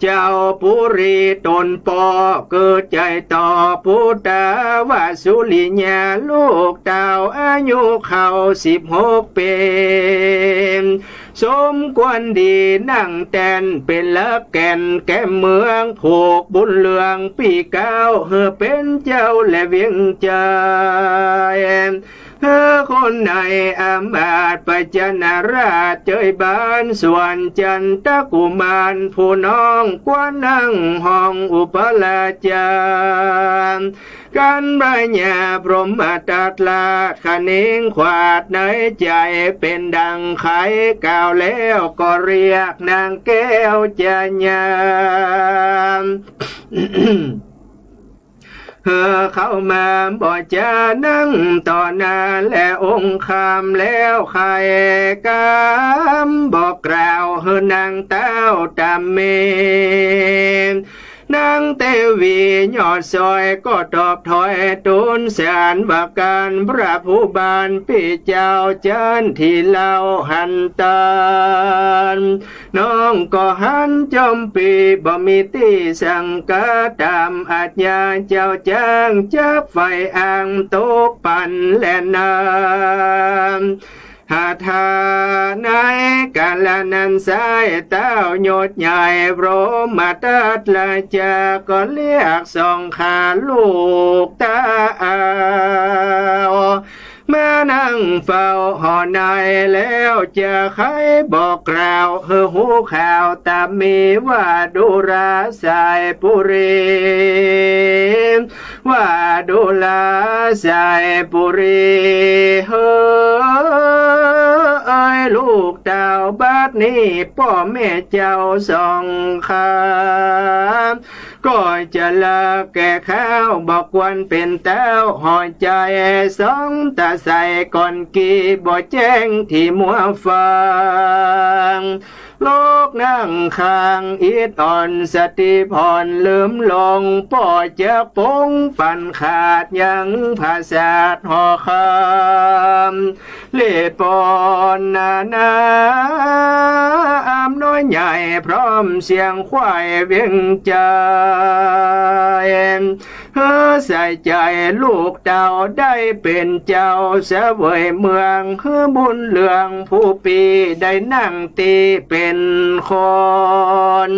เจ้าปุรีต๋นป้อเกิดใจ๋ต่อปุตตาวสุริยา ลูกเต้าอายุเข้าสิบหกปี๋ สมควรดีนั่งแต้นเป๋นหลักแก่นแก้มเมือง ผูกบุญเรืองปี้เก๊าหื้อเป๋นเจ้าและเวียงจันทน์ หื้อคนในอำนาจประชาราชเจยบาน ส่วนจันตกุมารผู้น้องควรนั่งห้องอุปราชา กั๋นพญาพรหมทัตราชคะเนงขวาดในใจ๋ เป๋นดังไขกล่าวแล้วก็เรียกนางแก้วจญา หื้อเข้ามาบ่จานั่งต่อหน้าแลองค์คำ แล้วไขกำบอกกล่าวหื้อนางเต้าต๋ามมี นางเตวียอดซอยก็ตอบถ้อยตูนสารว่าก๋านพระผู้บานปี้เจ้าจันทน์ตี้เฮาหันตาน น้องก็หันจอมปี้บ่มีตี้สังกา ต๋ามอาจญาเจ้าจ้างจักไฟอ่างตกปันแลน้ำ หาทาในกาละนั้นไซร้ เต้ายอดใหญ่พรหมทัตราชาก็เรียกสองข้าลูกเต้า มานั่งเฝ้าหอในแล้วจะไขบอกกล่าวหื้อฮู้ข่าวต๋ามมี ว่าดูราไสยปุรี ว่าดูราไสยปุรี เฮ้อ เอ้ย ลูกเต้า บัดนี้ป้อแม่เจ้าสองข้า ก็จะละแก่ข้าว บ่ควรเป๋นเต้าหอใจ๋ สองตาใสก่อนกี้บ่แจ้งตี้มัวฟัง โลกนั่งข้างอิดอ่อน สติผ่อนลืมหลง ป้อจักปงปันขาดยังผาสาทหอคำ เล่ป้อนนานาอำน้อยใหญ่ พร้อมเสียงควายเวียงจันทน์ หื้อใส่ใจ๋ลูกเต้าได้เป๋นเจ้าเสวยเมือง หื้อบุญเรืองผู้ปี้ได้นั่งตี้เป๋นคน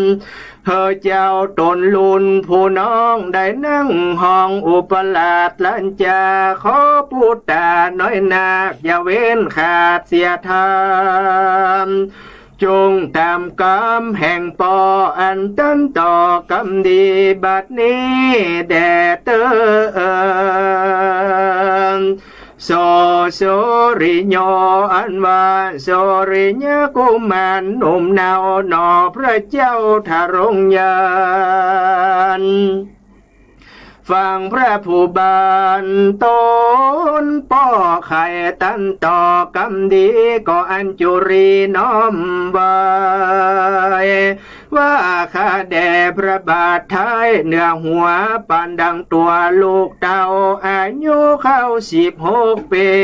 หื้อเจ้าต๋นลุนผู้น้องได้นั่งห้องอุปราชราชา ขอปุตตาน้อยนาคอย่าเว้นขาดเสียธรรม จงต๋ามกำแห่งป้ออันตันต่อกำดีบัดนี้แด่เต๊อะ โส โสริโย อันว่าโสริยกุมารหนุ่มเนาหนอพระเจ้าทรงยาน ฟังพระผู้บานต๋นป้อไขตันต่อกำดี ก็อัญจุลีน้อมไหว้ ว่าข้าแด่พระบาทไท้เหนือหัวปานดังตั๋วลูกเต้า อายุเข้าสิบหกปี๋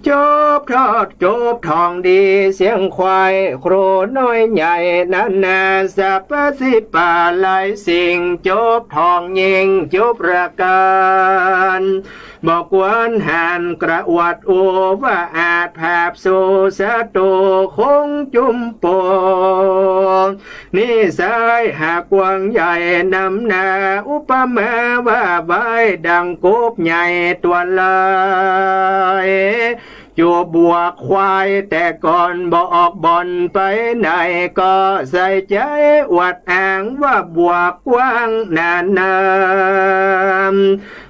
จบทอดจบทองดีเสียงควายโครน้อยใหญ่ นานาสรรพสิปาหลายสิ่ง จบทองยิ่งจบประก๋าน เ บ่ควรหันกระอวดโอว่าอาจผาบสู่ศัตรูคงจุมโป นิสัยหากกว้างใหญ่นำหน้า อุปมาว่าไว้ดังกบใหญ่ตั๋วลาย จูบวกควายแต่ก่อนบ่ออกบ่อนไปไหน ก็ใส่ใจ๋อวดอ้างว่าบวกกว้างหนาหนา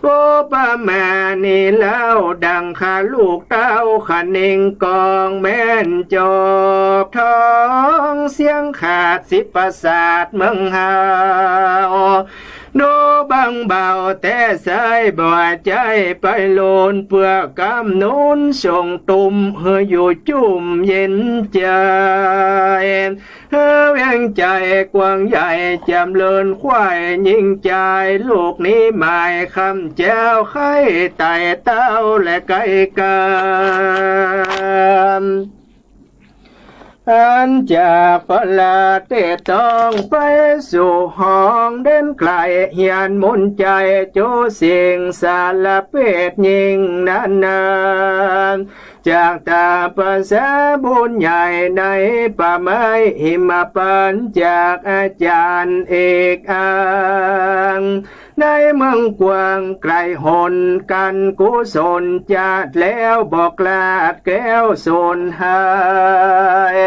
อุปมานี้เล่าดังข้าลูกเต้าขะเน็งกองแม่นจบทอง เสี้ยงขาดสิบประสาทเมืองเฮา ดูบังเบาแต่ใส่บ่ใจ๋ไปโลน เปื้อกำนุนส่งตุ้มหื้ออยู่จุ่มเย็นใจ๋ เฮอเวียงใจ๋กว้างใหญ่จำเริญขวายยิ่งใจ๋ ลูกนี้หมายคำแจ๋วไข้ไต่เต้าและไกลกาม อันจากประเทศต้องไปสู่ห้องเด่นไกล เฮียนมนต์ใจ๋โจสิ่งสารเพศยิ่งนานา จากตาประสาบุญใหญ่ในป่าไม้หิมพานต์ จากอาจ๋ารย์เอกอ้าง ในเมืองกว้างไกลหนกันกุศลจาดแล้ว บ่กลาดแก้วสูญหาย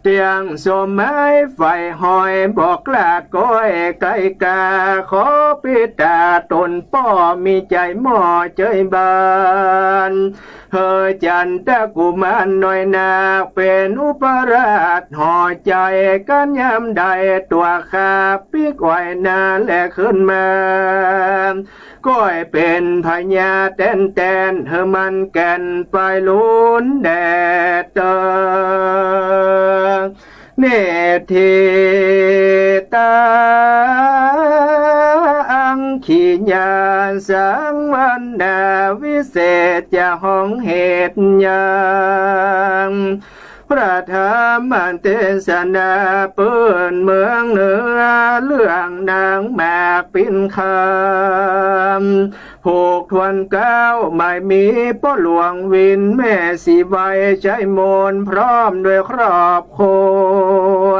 เตี้ยงสมหมายใฝ่หอย บ่กลาดก้อยไกลกา ขอปิดต๋าต๋นป้อมีใจ๋หม้อเจยบาน เฮอจันทกุมารน้อยนาค เป๋นอุปราชห่อใจ๋กั๋นยามใด ตั๋วข้าปิ๊กไหวนาแลขึ้นมา ก้อยเป๋นพญาแต๋นแต๋น เฮอมันแก่นไปลุนแดดเตอ เนตถิตา อังคิญา สังวรรณา วิเศษจะฮ้องเหตุหยัง พระธรรมเตสนาปื้นเมืองเหนือ เรื่องนางหมากปิ่นคำ ผูกถ้วนเก๊า หมายมีป้อหลวงวิน แม่ศรีไวย ใช้มนต์พร้อมด้วยครอบครัว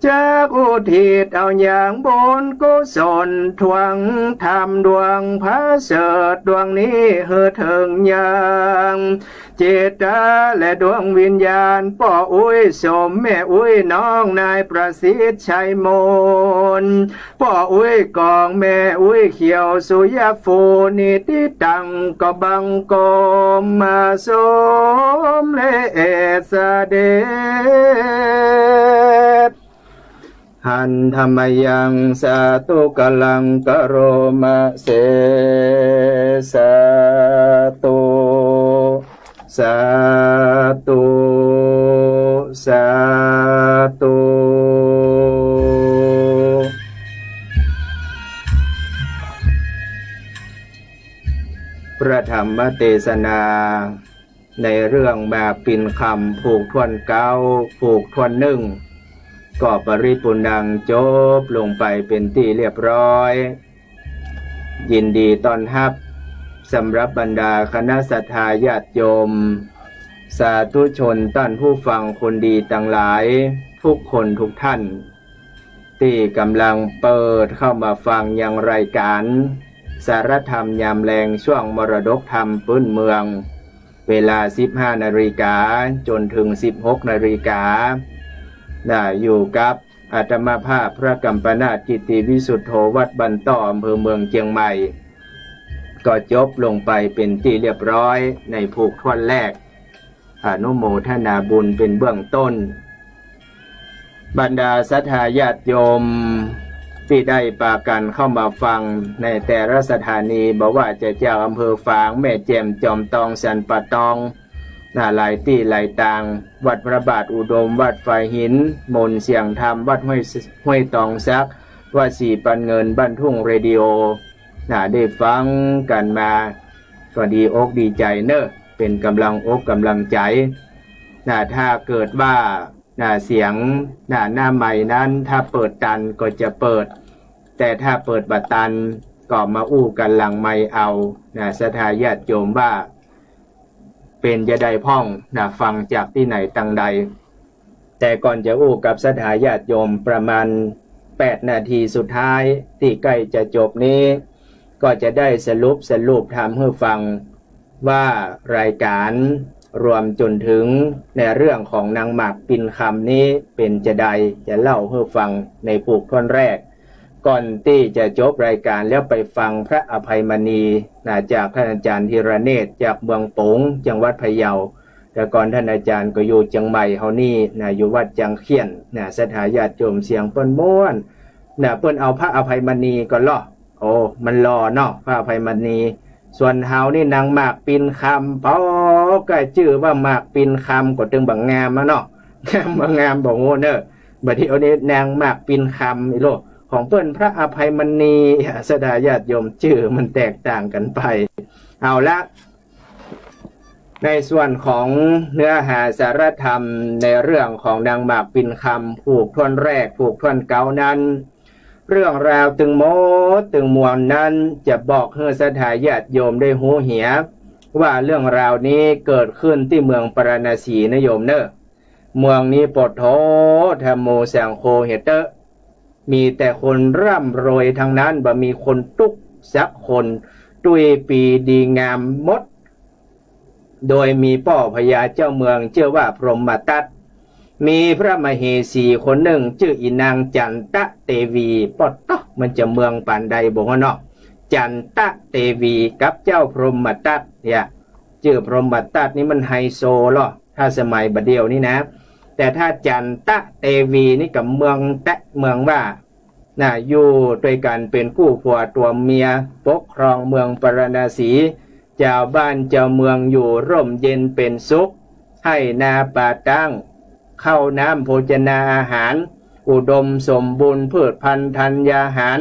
จักอุทิศเอาหยางบุญกุศล ทวงธรรมดวงประเสริฐดวงนี้หื้อเถิงยัง จิตตาและดวงวิญญาณ ป้ออุ๊ยสม แม่อุ๊ยน้องนายประสิทธิ์ชัยมนต์ ป้ออุ๊ยกอง แม่อุ๊ยเขียวสุยฟู นิติตัง ก็บังคมมาสมเร็จเสด็จ หันธมยัง สาธุ กลัง กโรมะ เส สาธุ สาธุ สาธุ พระธรรมเตสนา ในเรื่องหมากปิ่นคำผูกถ้วนเก๊า ผูกถ้วนนึ่ง ก็ปริปุณณัง จบลงไปเป๋นตี้เรียบร้อย ยินดีต้อนฮับ สำหรับบรรดาคณะศรัทธาญาติโยม สาธุชนต้านผู้ฟังคนดีตังหลาย ทุกคนทุกท่าน ตี้ก๋ำลังเปิดเข้ามาฟังยังรายก๋าน สารธรรมยามแลง ช่วงมรดกธรรมปื้นเมือง เวลาสิบห้านาฬิกา จ๋นเถิงสิบหกนาฬิกา น่ะ อยู่กับอาตมาภาพพระกัมปนาถ กิตติวิสุทโธ วัดบ้านต้อ อำเภอเมืองเจียงใหม่ ก็จบลงไปเป๋นตี้เรียบร้อยในผูกถ้วนแรก อนุโมทนาบุญเป๋นเบื้องต้น บรรดาศรัทธาญาติโยมตี้ได้ปากั๋นเข้ามาฟังในแต่ละสถานี บ่ว่าจะจากอำเภอฝาง แม่แจ่ม จอมตอง สันป่าตอง น่ะ หลายตี้หลายตาง วัดพระบาทอุดม วัดฝายหิน มนต์เสียงธรรม วัดห้วย ห้วยตองสัก วัดศรีปันเงิน บ้านทุ่งเรดิโอ น่ะ ได้ฟังกั๋นมา ก็ดีอกดีใจ๋เนาะ เป๋นก๋ำลังอกก๋ำลังใจ๋ น่ะ ถ้าเกิดว่า น่ะ เสียง น่ะ หน้าไมค์นั้น ถ้าเปิดตันก็จะเปิด แต่ถ้าเปิดบ่ตัน ก็มาอู้กั๋นหลังไมค์เอานะ ศรัทธาญาติโยมว่าเป๋นจาใดพ่องนะ ฟังจากตี้ไหนตังใด แต่ก่อนจะอู้กับศรัทธาญาติโยมประมาณแปดนาทีสุดท้ายตี้ใก้จะจบนี้ ก็จะได้สรุป สรุปธรรมหื้อฟัง ว่ารายก๋านรวมจ๋นเถิงในเรื่องของนางหมากปินคำนี้เป๋นจาใด จะเล่าหื้อฟังในผูกท่อนแรก ก่อนตี้จะจบรายก๋านแล้วไปฟังพระอภัยมณีนะ จากต้านอาจ๋ารย์ธีรเนตร จากเมืองโป๋ง จังหวัดพะเยา แต่ก่อนต้านอาจ๋ารย์ก็อยู่เจียงใหม่เฮานี่นะ อยู่วัดจางเขี้ยนนะ ศรัทธาญาติโยมเสียงเปิ้นม่วนนะ เปิ้นเอาพระอภัยมณีก่อล่อ โอ้ มันหล่อเนาะ พระอภัยมณี ส่วนเฮานี่นางหมากปินคำ ปอก็จื้อว่าหมากปินคำก็ตึงบ่งามอะเนาะ งามบ่งามบ่ฮู้เน่อ บ่าเดี่ยวนี้นางหมากปินคำอีโล ของเปิ้นพระอภัยมณี ศรัทธาญาติโยมจื้อมันแตกต่างกั๋นไป เอาละ ในส่วนของเนื้อหาสาระธรรมในเรื่องของนางหมากปินคำผูกท่อนแรก ผูกท่อนเก๊านั้น เรื่องราวตึงหมดตึงมวลนั้นจะบอกหื้อศรัทธาญาติโยมได้ฮู้เหีย ว่าเรื่องราวนี้เกิดขึ้นตี้เมืองปาราณสีนะโยมเน่อ เมืองนี้ปุทโธ ธัมโม สังโฆ เหียเต๊อะ มีแต่คนร่ำรวยตังนั้น บ่มีคนตุ๊กข์สักคน ตุ้ยปี๋ดีงามหมด โดยมีป้อพญาเจ้าเมืองจื้อว่าพรหมทัต มีพระมเหสีคนนึ่งจื้ออีนางจันตะเตวี ปอต๊อ มันจะเมืองปานใดบ่ฮู้เนาะ จันตะเตวีกับเจ้าพรหมทัตเนี่ย จื้อพรหมทัตนี่มันไฮโซลอ ถ้าสมัยบ่าเดี่ยวนี้นะ แต่ถ้าจันตะเตวีนี่ก็เมืองแต๊เมืองว่า นะ อยู่ตวยกั๋นเป๋นกู้ผัวตั๋วเมีย ปกครองเมืองปาราณสี จาวบ้านจาวเมืองอยู่ร่มเย็นเป๋นสุข ไฮ่นาปาตั้ง ข้าวน้ำโภชนาอาหาร อุดมสมบูรณ์ พืชพันธุ์ธัญญาหาร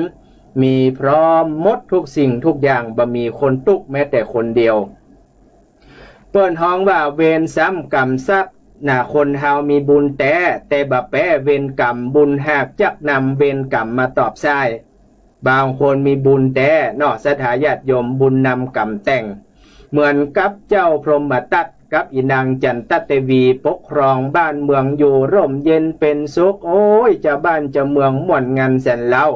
มีพร้อมหมดทุกสิ่งทุกอย่าง บ่มีคนตุ๊กข์แม้แต่คนเดียว เปิ้นฮ้องว่าเวรซ้ำกรรมซัก นะ คนเฮามีบุญแต๊ แต่บ่แป๊เวรกรรม บุญหากจักนำเวรกรรมมาตอบใช้ บางคนมีบุญแต๊เนาะ ศรัทธาญาติโยม บุญนำกรรมแต่ง เหมือนกับเจ้าพรหมทัตกับอีนางจันตะเตวีปกครองบ้านเมืองอยู่ร่มเย็นเป๋นสุข โอ้ย จาวบ้านจาวเมืองม่วนงันแสนเล้า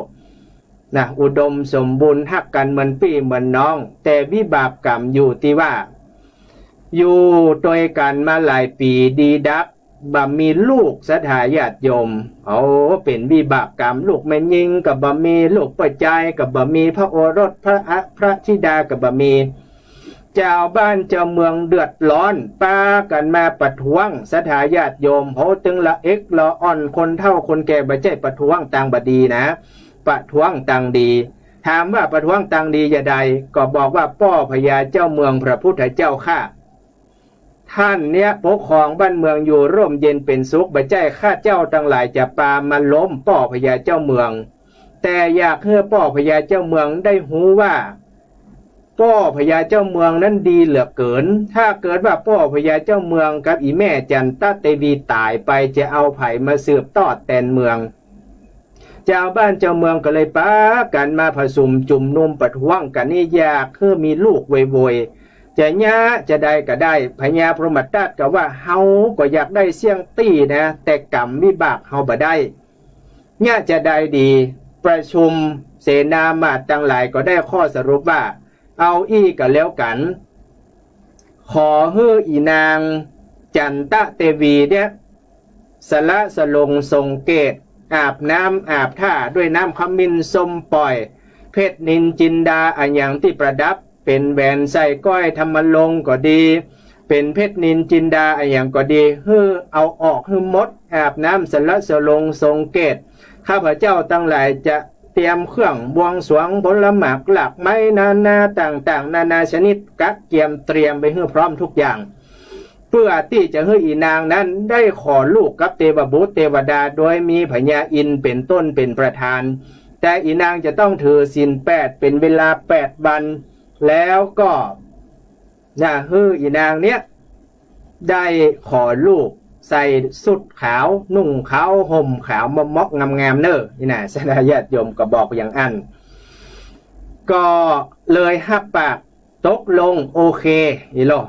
นะ อุดมสมบูรณ์ ฮักกั๋นเหมือนปี้เหมือนน้อง แต่วิบากกรรมอยู่ตี้ว่า อยู่ตวยกั๋นมาหลายปี๋ดีดัก บ่มีลูก ศรัทธาญาติโยม โอ้ เป๋นวิบากกรรม ลูกแม่ญิงก็บ่มี ลูกป้อจายก็บ่มี พระโอรส พระอะ พระธิดาก็บ่มี จาวบ้านจาวเมืองเดือดร้อน ปากั๋นมาประท้วง ศรัทธาญาติโยม โห ตึงละเอกละอ่อน คนเฒ่าคนแก่ บ่ใจ้ประท้วงตางบ่ดีนะ ประท้วงตางดี ถามว่าประท้วงตางดีจาใด ก็บอกว่าป้อพญาเจ้าเมืองพระพุทธเจ้าข้า ต้านเนี้ยปกครองบ้านเมืองอยู่ร่มเย็นเป๋นสุข บ่ใจ้ข้าเจ้าตังหลายจะปามาล้มป้อพญาเจ้าเมือง แต่อยากหื้อป้อพญาเจ้าเมืองได้ฮู้ว่า ป้อพญาเจ้าเมืองนั้นดีเหลือเกิน ถ้าเกิดว่าป้อพญาเจ้าเมืองกับอีแม่จันตะเตวีต๋ายไป จะเอาใผมาสืบตอดแตนเมือง จาวบ้านจาวเมืองก็เลยปากั๋นมาผะสุมจุมนุมประท้วงกั๋นนี่ อยากหื้อมีลูกโวยๆ จะเยียะจาใดก็ได้ พญาพรหมทัตก็ว่า เฮาก็อยากได้เสี้ยงตี้นะ แต่กรรมวิบากเฮาบ่ได้ เยียะจาใดดี ประชุมเสนามาตย์ตังหลายก็ได้ข้อสรุปว่า เอาอี้ก็แล้วกั๋น ขอหื้ออีนางจันตะเตวีเนี่ย สละสลงสงเกศ อาบน้ำอาบท่าด้วยน้ำขมิ้นส้มป่อย เพชรนิลจินดาอะหยังตี้ประดับ เป๋นแหวนใส่ก้อยทำมะลงก็ดี เป๋นเพชรนิลจินดาอะหยังก็ดี หื้อเอาออกหื้อหมด อาบน้ำสละสลงสงเกศ ข้าพเจ้าตังหลายจะเตรียมเครื่องบวงสรวง ผลหมากหลากไม้นานาต่างๆ นานาชนิด กะเกียมเตรียมไว้หื้อพร้อมทุกอย่าง เพื่อตี้จะหื้ออีนางนั้นได้ขอลูกกับเตวบุตรเตวดา โดยมีพญาอินทร์เป๋นต้นเป๋นประธาน แต่อีนางจะต้องถือศีลแปดเป๋นเวลาแปดวัน แล้วก็ นะ หื้ออีนางเนี้ย ได้ขอลูกใส่สุดขาว นุ่งขาว ห่มขาว เหมาะๆ งามๆ เน่อ นี่นะ ศรัทธาญาติโยมก็บอกอย่างอั้น ก็เลยฮับปาก ตกลง โอเค อี้ลอ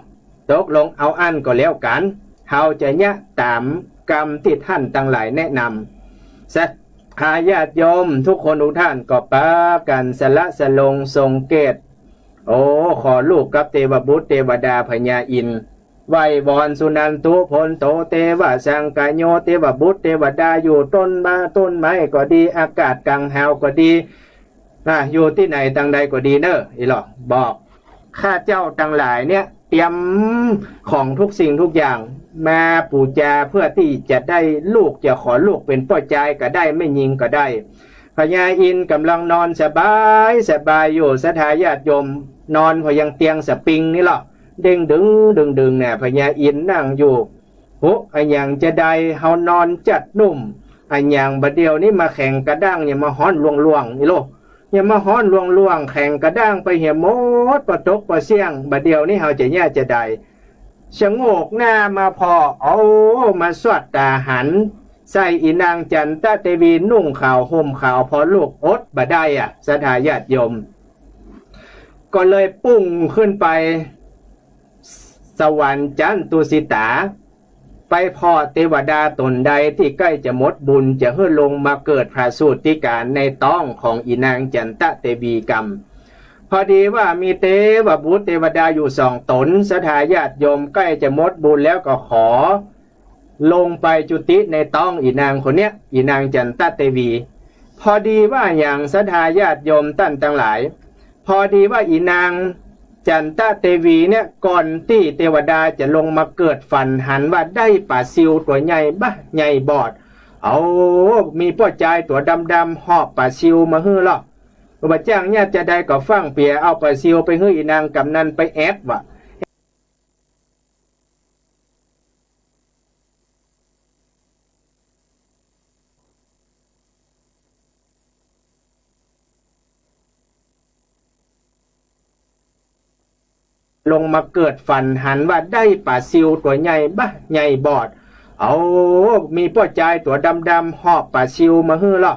ตกลงเอาอั้นก็แล้วกั๋น เฮาจะเยียะต๋ามกำตี้ต้านตังหลายแนะนำ ศรัทธาญาติโยมกู้คนกู้ต้านก็ปากั๋นสละสลงสงเกต โอ้ ขอลูกกับเตวบุตรเตวดาพญาอินทร์ ไหว้วอนสุนันทุ โผนโต เตวะสังคโย เตวบุตรเตวดาอยู่ต้นไม้ ต้นไม้ก็ดี อากาศก๋างหาวก็ดี อ่ะ อยู่ตี้ไหนตังใดก็ดีเน่อ อี้ลอ บอก ข้าเจ้าตังหลายเนี่ยเตรียมของกู้สิ่งกู้อย่างมาปู๋จาเปื้อตี้จะได้ลูก จะขอลูกเป๋นป้อจายก็ได้ แม่ญิงก็ได้ พญาอินทร์ก่ำลังนอนสบายสบายอยู่ ศรัทธาญาติโยม นอนผ่อยังเตียงสปริงนี่ลอ เด้งดึง เด้งดึงเนี่ย พญาอินทร์นั่งอยู่ โห อะหยังจาใด เฮานอนจัดนุ่ม อะหยังบ่าเดี่ยวนี้มาแข็งกระด้าง หยังมาฮ้อนล่วงๆ อี้ลอ หยังมาฮ้อนล่วงๆ แข็งกระด้างไปเหียหมด ปอตกปอเสี้ยง บ่าเดี่ยวนี้เฮาจะเยียะจาใด ชะโงกหน้ามาผ่อ โอ้ มาสอดต๋าหันใส่อี่นางจันตะเตวีนุ่งขาวห่มขาว ผ่อลูกอดบ่ได้อะ ศรัทธาญาติโยม ก็เลยปุ้งขึ้นไป สวรรค์จั๊นตุสิตา ไปผ่อเตวดาต๋นใดตี้ใก้จะหมดบุญ จะหื้อลงมาเกิดผะสูติก๋านในต๊องของอี่นางจันตะเตวีกำ พอดีว่ามีเตวบุตรเตวดาอยู่สองต๋น ศรัทธาญาติโยม ใก้จะหมดบุญแล้วก็ขอ ลงไปจุติในต๊องอี่นางคนเนี้ย อี่นางจันตะเตวี พอดีว่าหยัง ศรัทธาญาติโยมต้านตังหลาย พอดีว่าอี่นางจันตะเตวีเนี่ย ก่อนตี้เตวดาจะลงมาเกิด ฝันหันว่าได้ป๋าซิวตั๋วใหญ่บ่า ใหญ่บอด เอา มีป้อจายตั๋วดำๆ หอบป๋าซิวมาหื้อลอ บ่าจ้างเยียะจาใดก็ฟั่งเปียเอาป๋าซิวไปหื้ออี่นางกำนันไปแอบว่ะ ลงมาเกิด ฝันหันว่าได้ป๋าซิวตั๋วใหญ่บ่า ใหญ่บอด เอา มีป้อจายตั๋วดำๆ หอบป๋าซิวมาหื้อลอ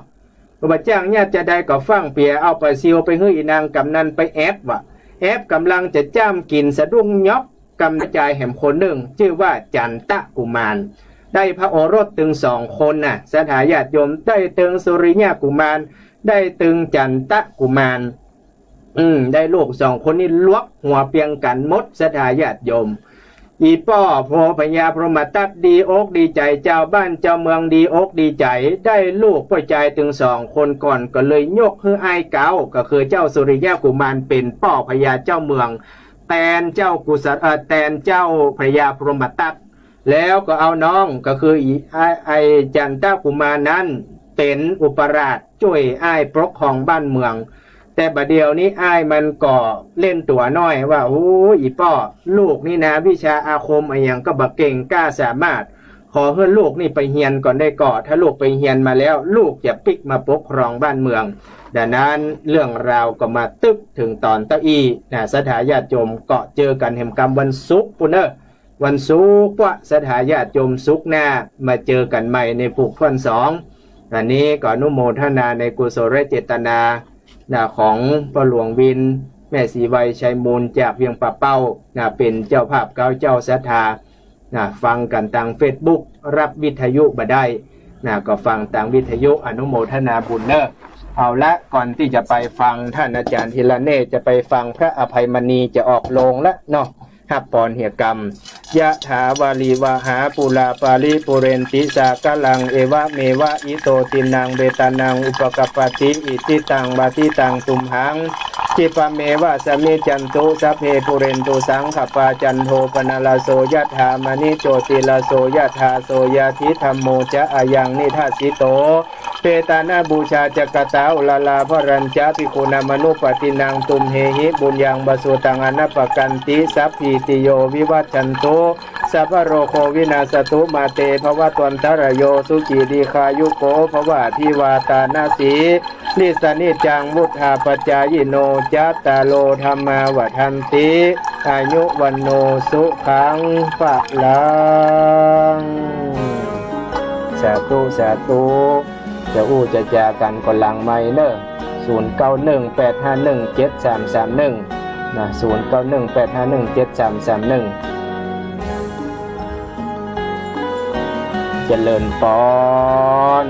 บ่าจ้างเยียะจาใดก็ฟั่งเปียเอาป๋าซิวไปหื้ออี่นางกำนันไปแอบว่ะ แอบก่ำลังจะจ้ำกิ๋น สะดุ้งยอก กำจายแหมคนนึ่ง จื้อว่าจันตะกุมาร ได้พระโอรสตึงสองคนน่ะ ศรัทธาญาติโยม ได้ตึงสุริยะกุมาร ได้ตึงจันตะกุมาร อืม ได้ลูกสองคนนี้ลวกหัวเปียงกั๋นหมด ศรัทธาญาติโยม อี่ป้อโพพญาพรหมทัตดีอกดีใจ๋ จาวบ้านจาวเมืองดีอกดีใจ๋ ได้ลูกป้อจายตึงสองคนก่อน ก็เลยยกหื้ออ้ายเก๊า ก็คือเจ้าสุริยะกุมารเป๋นป้อพญาเจ้าเมือง แตนเจ้ากุสะ เอ่อ แตนเจ้าพญาพรหมทัต แล้วก็เอาน้องก็คืออี ไอ้ ไอ้จันตะกุมารนั้นเป๋นอุปราชจ้วยอ้ายปกครองบ้านเมือง แต่บ่าเดี่ยวนี้อ้ายมันก็เล่นตั๋วน้อยว่า โอ้ อี่ป้อ ลูกนี่นะ วิชาอาคมอะหยังก็บ่เก่งกล้าสามารถ ขอหื้อลูกนี่ไปเฮียนก่อนได้ก่อ ถ้าลูกไปเฮียนมาแล้ว ลูกจะปิ๊กมาปกครองบ้านเมือง ดังนั้นเรื่องราวก็มาตึ๊กเถิงต๋อนเต้าอี้น่ะ ศรัทธาญาติโยม ก็เจอกั๋นแหมกำวันศุกร์ปู้นเน่อ วันศุกร์ว่า ศรัทธาญาติโยม ศุกร์หน้ามาเจอกั๋นใหม่ในผูกถ้วนสอง อันนี้ก็อนุโมทนาในกุศลเจตนา นะ ของป้อหลวงวิน แม่ศรีไว ชัยมูล จากเวียงป่าเป้า นะ เป๋นเจ้าภาพเก๊าเจ้าศรัทธา นะ ฟังกั๋นตางเฟซบุ๊ก รับวิทยุบ่ได้ นะ ก็ฟังตางวิทยุ อนุโมทนาบุญเน่อ เอาละ ก่อนตี้จะไปฟัง ต้านอาจ๋ารย์ธีรเนตร จะไปฟังพระอภัยมณี จะออกโรงละเนาะ ฮับปอนเหียกำ ยะถาวาริวหาปูราปาริปูเรนติสาคารัง เอวะเมวะอิโตตินังเปตานังอุปกัปปติ อิจิตังปฏิตังตุมหัง ขิปปะเมวะสะมิชฌันตุ สัพเพปูเรนตุสังคัปปา จันโทปะนะระโสยะถา มะณิโชติระโสยะถา โสยะทิธัมโมจะอะยังนิทัสสิโต เปตานะปูชาจะกะตา อุระลาภะรัญจะ ภิกขุนามานุปะตินัง ตุมเหหิ ปุญญังปะสุตัง อะนะปะกันติ สัพพีติโย วิวัชชันตุ สัพพะโรโค วินาสสะตุ มาเต ภะวะตวันตะระโย สุขี ดีฆายุโก ภะวะ อะภิวาตานะสี ลิสสะนิจจัง วุฑฒาปะจายิโน จัตตาโร ธัมมา วัฑฒันติ อายุ วัณโณ สุขัง พะลัง สาธุ สาธุ จะอู้จะจากั๋นก็หลังไมค์เน่อ ศูนย์เก้าหนึ่ง แปดห้าหนึ่ง เจ็ดสามสามหนึ่ง นะ ศูนย์เก้าหนึ่ง แปดห้าหนึ่ง เจ็ดสามสามหนึ่ง เจริญปอน